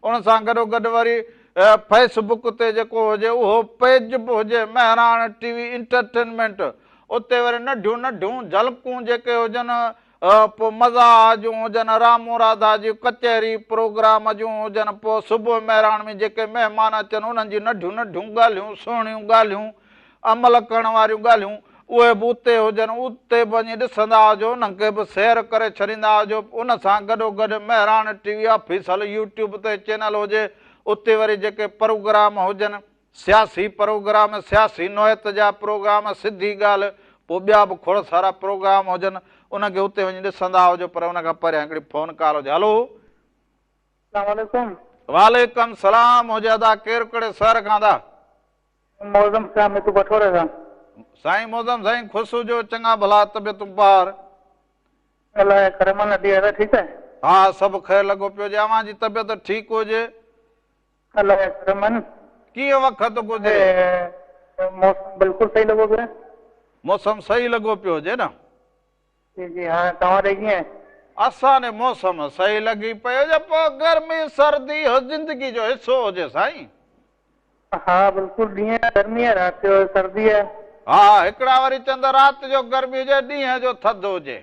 ان سان گڏو گڏ وري فيس بڪ تي جيڪو هجي اهو پيج به هجي مهراڻ ٽي وي انٽرٽينمينٽ اتي وري ننڍيون ننڍيون جهلڪون جيڪي هجن پوء مزاح جون هجن، رامو راڌا جي ڪچهري پروگرام جون هجن، پوء صبح مهراڻ ۾ جيڪي مهمان اچن انهن جون ننڍيون ننڍيون ڳالهيون، سهڻيون ڳالهيون، عمل ڪرڻ واريون ڳالهيون، اهي به اتي هجن، اتي به وڃي ڏسندا هجو، انهن کي به شيئر ڪري ڇڏيندا هجو، ان سان گڏوگڏ مهراڻ ٽي وي آفيسل يوٽيوب تي چينل هجي، اتي وري جيڪي پروگرام هجن، سياسي پروگرام، سياسي نوعيت جا پروگرام، سڌي ڳالهه، پوء ٻيا به کوڙ سارا پروگرام هجن، ان کي اتي وڃي ڏسندا هجو، پر ان کان پهريان هڪڙي فون ڪال هجي. هلو. السلام عليڪم. وعليڪم سلام هجي ادا ڪير ڪهڙي شهر کان ادا. معظم صاحب ميتو بٺوري کان. سائين معظم سائين خوش هجو چڱا ڀلا طبيعتون بهار. الله جا ڪرم آهن ادي ادا ٺيڪ آهي. ها سڀ خير لڳو پيو هجي اوهان جي طبيعت ٺيڪ هجي. الله جا ڪرم آهن. ڪيئن وقت گذري. موسم بلڪل صحيح لڳو پيو آهي. موسم صحيح لڳو پيو هجي نه. جي جي ها توهان ڏي ڪيئن آهي. اسان ڏي موسم صحيح لڳي پيو هجي پوء گرمي سردي اهو زندگي جو حصو هجي سائين. ها بلڪل ڏينهن گرمي آهي رات جو سردي آهي. ها هڪڙا وري چون ته رات جو گرمي هجي ڏينهن جو ٿڌ هجي.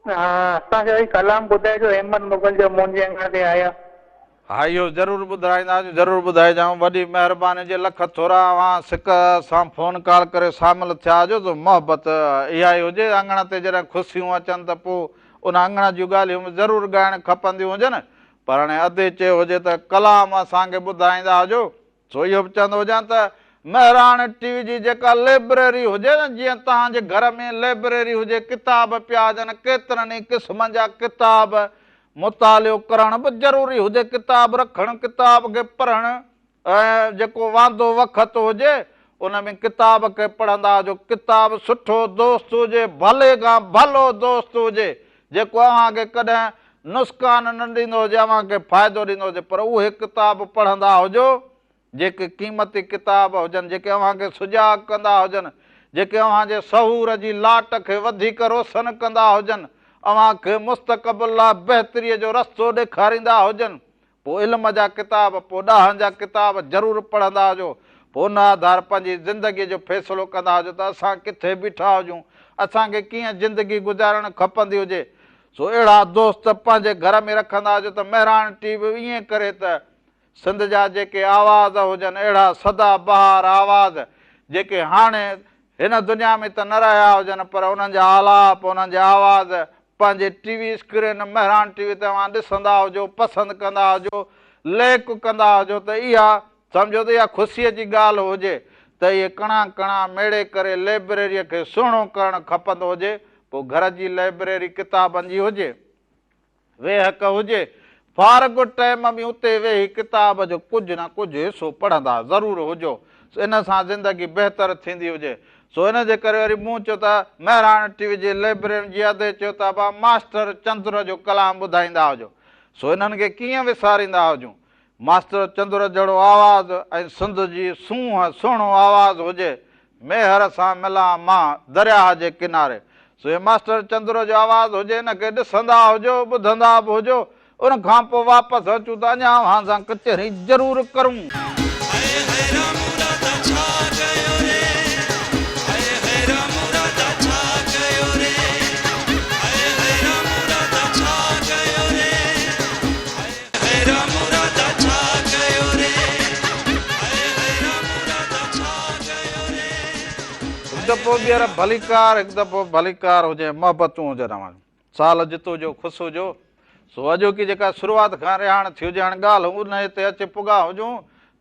ها اسان کي وري ڪلام ٻڌائجو احمد مغل جو منهنجي اڱڻ تي آيا. ها اهو ضرور ٻڌرائينداسين ضرور ٻڌائجائون وڏي مهرباني جي لک ٿورا اوهان سڪ سان فون ڪال ڪري شامل ٿيا هجو ته محبت اها ئي هجي اڱڻ تي جڏهن خوشيون اچن ته پوء ان اڱڻ جون ڳالهيون به ضرور ڳائڻ کپنديون هجن پر هاڻي ادي چيو هجي ته ڪلام اسان کي ٻڌائيندا هجو سو اهو به چوندو هجان ته مهراڻ ٽي وي جي جيڪا لئبريري هجي نه جيئن توهان جي گهر ۾ لئبريري هجي ڪتاب پيا هجن ڪيترن ئي قسمن جا ڪتاب مطالعو ڪرڻ به ضروري هجي ڪتاب رکڻ ڪتاب کي پڙهڻ ۽ جيڪو واندو وقت هجي ان ۾ ڪتاب کي پڙهندا هجو ڪتاب سٺو دوست هجي ڀلي کان ڀلو دوست هجي جيڪو اوهان کي ڪڏهن نسقان نه ڏيندو هجي اوهان کي فائدو ڏيندو هجي پر اهي ڪتاب پڙهندا هجو جيڪي قيمتي ڪتاب هجن جيڪي اوهان کي سجاڳ ڪندا هجن جيڪي اوهان جي شعور جي لاٽ کي وڌيڪ روشن ڪندا هجن اوهان کي مستقبل لاء بهتريء جو رستو ڏيکاريندا هجن پوء علم جا ڪتاب، پوء ڏاهن جا ڪتاب ضرور پڙهندا هجو، پوء ان آڌار پنهنجي زندگيء جو فيصلو ڪندا هجو ته اسان ڪٿي بيٺا هجون، اسان کي ڪيئن زندگي گذارڻ کپندي هجي. سو اهڙا دوست پنهنجي گهر ۾ رکندا هجو ته مهراڻ ٽي وي ائين ڪري ته سنڌ جا جيڪي آواز هجن، اهڙا سدا بهار آواز جيڪي هاڻي هن دنيا ۾ ته نه رهيا هجن پر انهن جا آلاپ، انهن جا آواز پنهنجي T V screen Mehran T V تي اوهان ڏسندا هجو، پسند ڪندا هجو، ليڪ ڪندا هجو ته اها سمجهو ته اها خوشيء جي ڳالهه هجي ته اهي ڪڻا ڪڻا ميڙي ڪري لئبريريء کي سهڻو ڪرڻ کپندو هجي، پوء گهر جي لئبريري ڪتابن جي هجي. ويهڪ هجي، فارغ ٽئم ۾ اتي ويهي ڪتاب جو ڪجهه نه ڪجهه حصو پڙهندا ضرور هجو، ان سان زندگي بهتر ٿيندي هجي. سو ان جي ڪري وري مون چيو ته مهراڻ ٽي وي جي لئبرين جي ادي چيو ته ابا ماسٽر چندر جو ڪلام ٻڌائيندا هجو. سو انهن کي ڪيئن وساريندا هجون. ماسٽر چندر جهڙو آواز ۽ سنڌ جي سونهن سهڻو آواز هجي، ميهر سان ملان مان درياهه جي ڪناري. سو هي ماسٽر چندر جو آواز هجي ان کي ڏسندا هجو ٻڌندا به هجو ان کان پوء واپس اچون ته اڃا اوهان سان ڪچهري ضرور ڪرون. هاء هاء رامو راڌا ڇا ڪيو ري هاء هاء رامو راڌا ڇا ڪيو ري هاء هاء رامو راڌا ڇا ڪيو ري هاء هاء رامو راڌا ڇا ڪيو ري هاء هاء رامو راڌا ڇا ڪيو ري. هڪ دفعو ٻيهر ڀليڪار هڪ دفعو ڀليڪار هجي محبتون هجن اوهان جون سال جت هجو خوش هجو سو اڄوڪي جيڪا شروعات کان رهاڻ ٿي هجي هاڻ ڳالهه انهي تي اچي پڳا هجون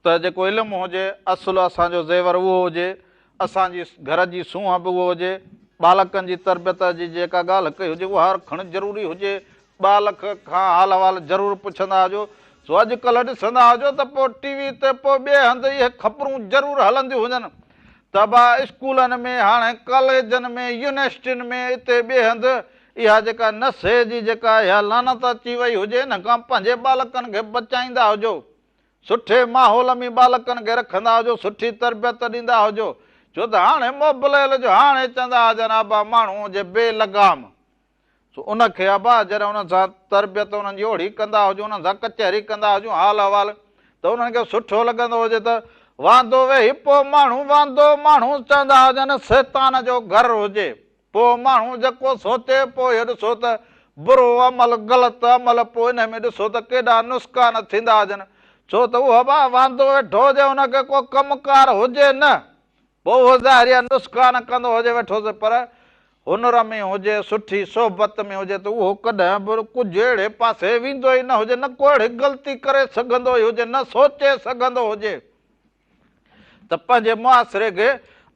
ته جيڪو علم هجي اصل اسان جو زيور اهو هجي اسان جي گهر جي سونهن به اهو هجي، ٻالڪن جي تربيت جي جيڪا ڳالهه ڪئي هجي اها رکڻ ضروري هجي، ٻالڪ کان حال احوال ضرور پڇندا هجو، سو اڄ ڪلهه ڏسندا هجو ته پوء ٽي وي تي پوء ٻئي هنڌ اهي خبرون ضرور هلنديون هجن ته ابا اسڪولن ۾ هاڻي ڪاليجن ۾ يونيورسٽين ۾ اتي ٻئي هنڌ اها جيڪا نشي جي جيڪا اها لعنت اچي وئي هجي ان کان پنهنجي ٻالڪن کي بچائيندا هجو. سٺي ماحول ۾ ٻالڪن کي رکندا هجو، سٺي تربيت ڏيندا هجو، ڇو ته هاڻي موبليل جو هاڻي چوندا هجن ابا ماڻهو هجي بي لگام، سو ان کي ابا جڏهن انهن سان تربيت انهن جي اوڙي ڪندا هجون، انهن سان ڪچهري ڪندا هجون، حال احوال ته انهن کي سٺو لڳندو هجي ته واندو ويهي پوء ماڻهو واندو ماڻهو چوندا هجن شيطان جو گهر هجي. پوء ماڻهو جيڪو سوچي پوء اهو ڏسو ته برو عمل، غلط عمل، پوء انهي ۾ ڏسو ته ڪيڏا نسقان ٿيندا هجن، ڇو ته اهو به واندو ويٺو هجي ان کي ڪو ڪم ڪار هجي نه، پوء اهو ظاهري آهي نسقان ڪندو هجي ويٺو سي پر هنر ۾ هجي، سٺي صحبت ۾ هجي ته اهو ڪڏهن به ڪجهه اهڙي پاسي ويندو ئي نه هجي، نه ڪو اهڙي غلطي ڪري سگهندو ئي هجي، نه سوچي سگهندو هجي. ته پنهنجي معاشري کي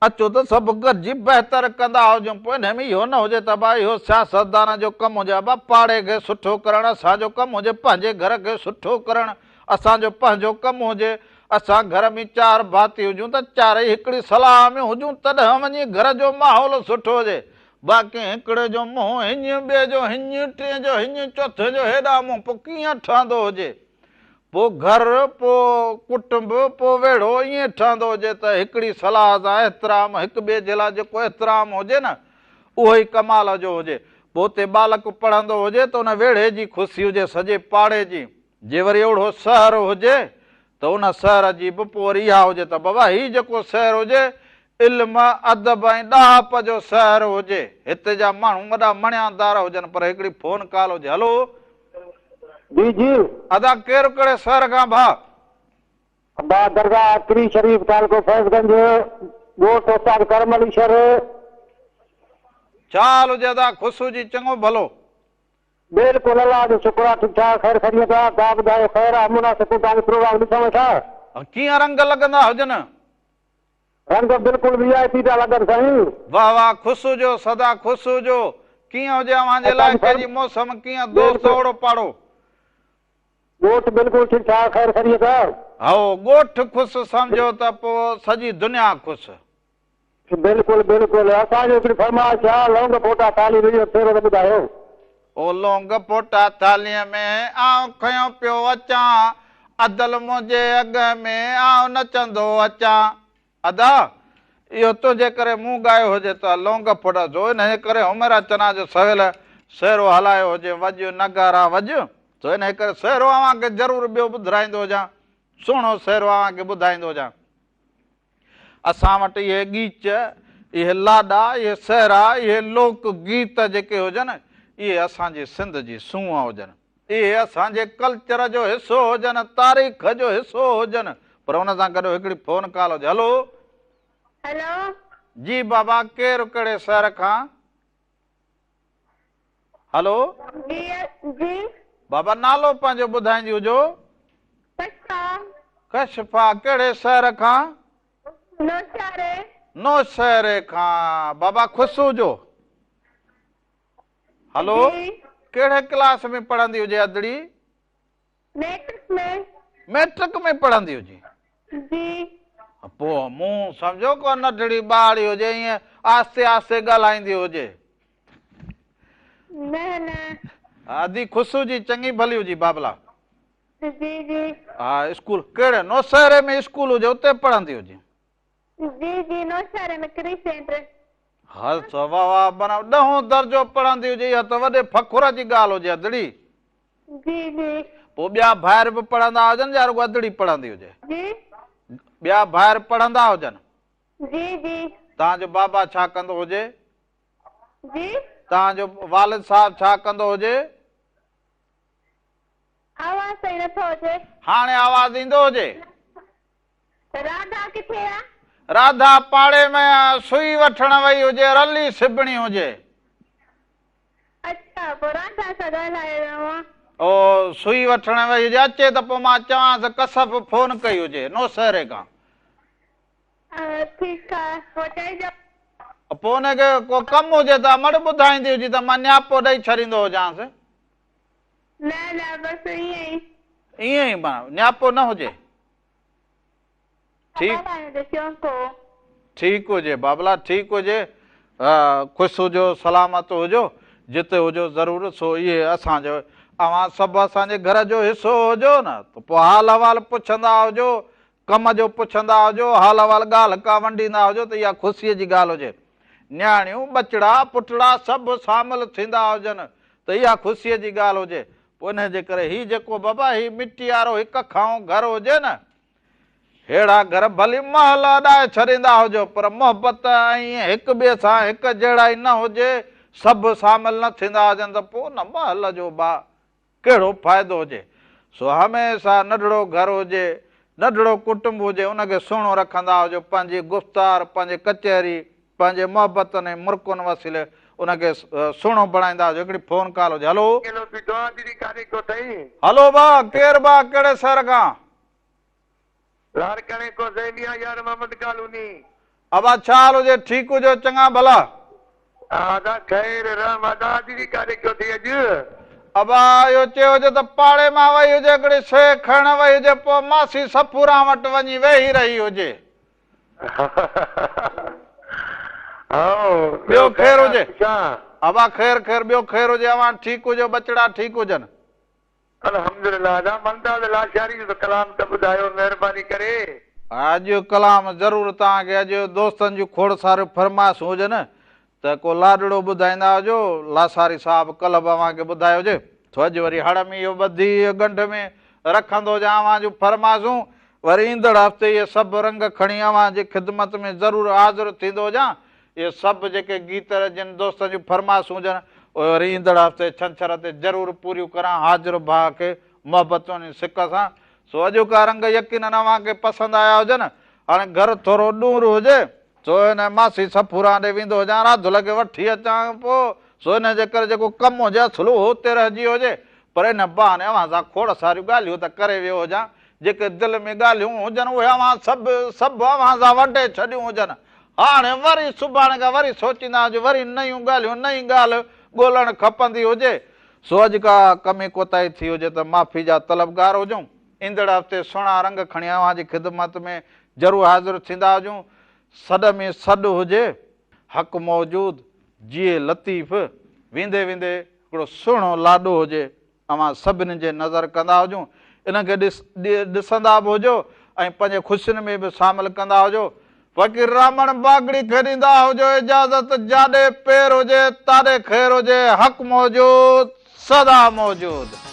اچو ته سڀ گڏجي بهتر ڪندا هجون پوء انهي ۾ اهو نه هجي ته ابا اهو سياستدان جو ڪم هجي ابا پاڙي کي سٺو ڪرڻ اسان جو ڪم هجي پنهنجي گهر کي سٺو ڪرڻ اسان جو پنهنجو ڪم هجي اسان گهر ۾ چار ڀاتي هجون ته چارئي هڪڙي صلاح ۾ هجون تڏهن وڃي گهر جو ماحول سٺو هجي باقي هڪڙي جو منهن هڃ ٻئي جو هڃ ٽئين جو هڃ چوٿين جو هيڏانهن منهن پوء ڪيئن ٺهندو هجي پوء گهر، پوء ڪٽنب، پوء ويڙهو ائين ٺهندو هجي ته هڪڙي صلاح سان احترام، هڪ ٻئي جي لاء جيڪو احترام هجي نه، اهو ئي ڪمال جو هجي. پوء اتي ٻالڪ پڙهندو هجي ته ان ويڙهي جي خوشي هجي، سڄي پاڙي جي. جي وري اهڙو شهر هجي ته ان شهر جي به پوء وري اها هجي ته بابا هي جيڪو شهر هجي، علم، ادب ۽ ڏاهپ جو شهر هجي. هتي جا ماڻهو وڏا مڻيادار هجن پر هڪڙي فون ڪال هجي. هلو. جي جي. ادا ڪير ڪهڙي شهر کان ڀاء؟ ڀاء درگاهه اڪري شريف تعلقو فيض گنج ڳوٺ استاد ڪرم علي شر. ڇا حال هجي ادا خوش هجي چڱو ڀلو. بلڪل الله جو شڪر آ ٺيڪ ٺاڪ خير خيريت آ توهان ٻڌايو خير آ مناسب توهان جو پروگرام ڏسان ويٺا. ڪيئن رنگ لڳندا هجن. رنگ بلڪل وي آء پي پيا لڳن سائين. واه واه خوش هجو سدا خوش هجو ڪيئن هجي اوهان جي علائقي جي موسم ڪيئن دوست اوڙو پاڙو. ڳوٺ بلڪل ٺيڪ ٺاڪ خير خيريت آ. هائو ڳوٺ خوش سمجهو ته پوء سڄي دنيا خوش. بلڪل بلڪل اسان جي هڪڙي فرمائش آ لونگ ڦوٽا ٿالهي ۾ اهو سهرو ته ٻڌايو. او لونگ ڦوٽا ٿالهيء ۾ آئون کنيو پيو اچان ادل منهنجي اڳ ۾ آئون نچندو اچان. ادا اهو تنهنجي ڪري مون ڳايو هجي ته لونگ ڦوٽا جو انهيء ڪري حميرا چنا جو سويل سهرو هلايو هجي وڄ نغارا وڄ سو انهيء ڪري سهرو اوهان کي ضرور ٻيو ٻڌرائيندو هجان سهڻو سهرو اوهان کي ٻڌائيندو هجان. اسان وٽ اهي ڳيچ، اهي لاڏا، اهي سهرا، اهي لوڪ گيت جيڪي هجن، اهي اسان جي سنڌ جي سونهن هجن. اهي اسان جي ڪلچر جو حصو هجن، تاريخ جو حصو هجن. پر ان سان گڏ هڪڙي فون ڪال هجي. هلو. هلو. جي بابا ڪير ڪهڙي شهر کان؟ هلو. جي جي. بابا نالو پنهنجو ٻڌائيندي هجو. ڪشفا. ڪشفا ڪهڙي شهر کان؟ نوشهري. نوشهري کان بابا خوش هجو. هلو. جي. ڪهڙي ڪلاس ۾ پڙهندي هجي ادڙي؟ ميٽرڪ ۾. ميٽرڪ ۾ پڙهندي هجي. جي. پوء مون سمجهيو ڪو ننڍڙي ٻارڙي هجي ائين آهستي آهستي ڳالهائيندي هجي. نه نه. ادي خوش هجي چڱي ڀلي هجي بابلا. جي جي. ها اسڪول ڪهڙي نوشهري ۾ اسڪول هجي اتي پڙهندي هجي. جي جي نوشهري ۾ ڪريسينٽ. هل ته واه واه معنيٰ ڏهون درجو پڙهندي هجي اها ته وڏي فخر جي ڳالهه هجي ادڙي. جي جي. پوء ٻيا ڀائر به پڙهندا هجن يا رڳو ادڙي پڙهندي هجي؟ جي. ٻيا ڀائر پڙهندا هجن؟ جي جي. توهان جو بابا ڇا ڪندو هجي؟ جي. توهان جو والد صاحب ڇا ڪندو هجي؟ آواز صحيح نٿو اچي. هاڻي آواز ايندو هجي؟ راڌا ڪٿي آ؟ راڌا پاڙي ۾ آ، سوئي وٺڻ وئي هجي، رلي سبڻي هجي. اڇا، پوء راڌا سان ڳالهايو اوهان؟ او سوئي وٺڻ وئي هجي، اچي ته پوء مان چوانس ڪشف فون ڪئي هجي، نوشهري کان. ٺيڪ آ، پوء چئجو. پوء ان کي ڪو ڪم هجي ته امڙ ٻڌائيندي هجي ته مان نياپو ڏئي ڇڏيندو هجانس. نه نه، بس ائين ئي. ائين ئي معنيٰ نياپو نه هجي. ٺيڪ ٺيڪ هجي بابلا ٺيڪ هجي خوش هجو سلامت هجو جتي هجو ضرور سو اهي اسان جو اوهان سڀ اسان جي گهر جو حصو هجو نه ته پوء حال احوال پڇندا هجو ڪم جو پڇندا هجو حال احوال ڳالهه ڪا ونڊيندا هجو ته اها خوشيء جي ڳالهه هجي نياڻيون ٻچڙا پٽڙا سڀ شامل ٿيندا هجن ته اها خوشيء جي ڳالهه هجي پوء انهيء جي ڪري هي جيڪو بابا هي مٽيء وارو هڪ کائون گهر هجي نه، ههڙا گهر ڀلي محل اڏائي ڇڏيندا هجو پر محبت ۽ هڪ ٻئي سان هڪ جهڙائي نه هجي، سڀ شامل نه ٿيندا هجن ته پوء ان محل جو با ڪهڙو فائدو هجي. سو هميشه ننڍڙو گهر هجي، ننڍڙو ڪٽنب هجي، ان کي سهڻو رکندا هجو، پنهنجي گفتار، پنهنجي ڪچهري، پنهنجي محبتن ۽ مرڪن وسيلي ان کي سهڻو بڻائيندا هجو. هڪڙي فون ڪال هجي. هلو. اڪيلو بيٺو آن ديدي ڪاڏي ڪو ٿئي. هلو ڀا ڪير ڀا ڪهڙي شهر کان. لاڙڪاڻي ڪو ٿئي ميان يار محمد ڪالوني. ابا ڇا حال هجي ٺيڪ هجو چڱا ڀلا. ها ادا خير رحم ادا ديدي ڪاڏي ڪيو ٿئي اڄ. ابا اهو چيو هجي ته پاڙي مان وئي هجي هڪڙي شيء کڻڻ وئي هجي پوء ماسي صفوران وٽ وڃي ويهي رهي هجي. ٻيو خير هجي. ابا خير خير ٻيو خير هجي اوهان ٺيڪ هجو ٻچڙا ٺيڪ هجن. الحمدلله ادا ممتاز لاشاري جو ڪلام ته ٻڌايو مهرباني ڪري. اڄ ڪلام ضرور توهان کي اڄ دوستن جون کوڙ ساريون فرمائشون هجن ته ڪو لاڏڙو ٻڌائيندا هجو لاشاري صاحب ڪلهه به اوهان کي ٻڌايو هجي سو اڄ وري هڙ ۾ اهو ٻڌي ڳنڍ ۾ رکندو هجان اوهان جون فرمائشون. وري ايندڙ هفتي اهي سڀ رنگ کڻي اوهان جي خدمت ۾ ضرور حاضر ٿيندو هجان. اهي سڀ جيڪي گيت جن دوستن جون فرمائشون هجن، اهي وري ايندڙ هفتي ڇنڇر تي ضرور پوريون ڪران حاضر ڀاء کي محبتن ۽ سڪ سان. سو اڄوڪا رنگ يقينن اوهان کي پسند آيا هجن. هاڻي گهر ٿورو ڏور هجي، سو هن ماسي صفوران ڏي ويندو هجان، راڌل کي وٺي اچان پوء، سو ان جي ڪري جيڪو ڪم هجي اصل اهو اتي رهجي ويو هجي، پر ان بهاني اوهان سان کوڙ ساريون ڳالهيون ته ڪري ويو هجان، جيڪي دل ۾ ڳالهيون هجن اهي اوهان سڀ سڀ اوهان سان ونڊي ڇڏيون هجن. هاڻي وري سڀاڻي کان وري سوچيندا هجون وري نيون ڳالهيون نئين ڳالهه ڳولڻ کپندي هجي. سو اڄ ڪا ڪمي ڪوتاهي ٿي هجي ته معافي جا طلبگار هجون. ايندڙ هفتي سهڻا رنگ کڻي اوهان جي خدمت ۾ ضرور حاضر ٿيندا هجون. سڏ ۾ سڏ هجي. حق موجود، جيئي لطيف. ويندي ويندي هڪڙو سهڻو لاڏو هجي. اوهان سڀني جي نظر ڪندا هجون. ان کي ڏسندا به هجو ۽ پنهنجي خوشين ۾ به شامل ڪندا هجو. فقير رامڻ باگڙي کي ڏيندا هجو اجازت جاڏي پير هجي تاڏي خير هجي حق موجود سدا موجود.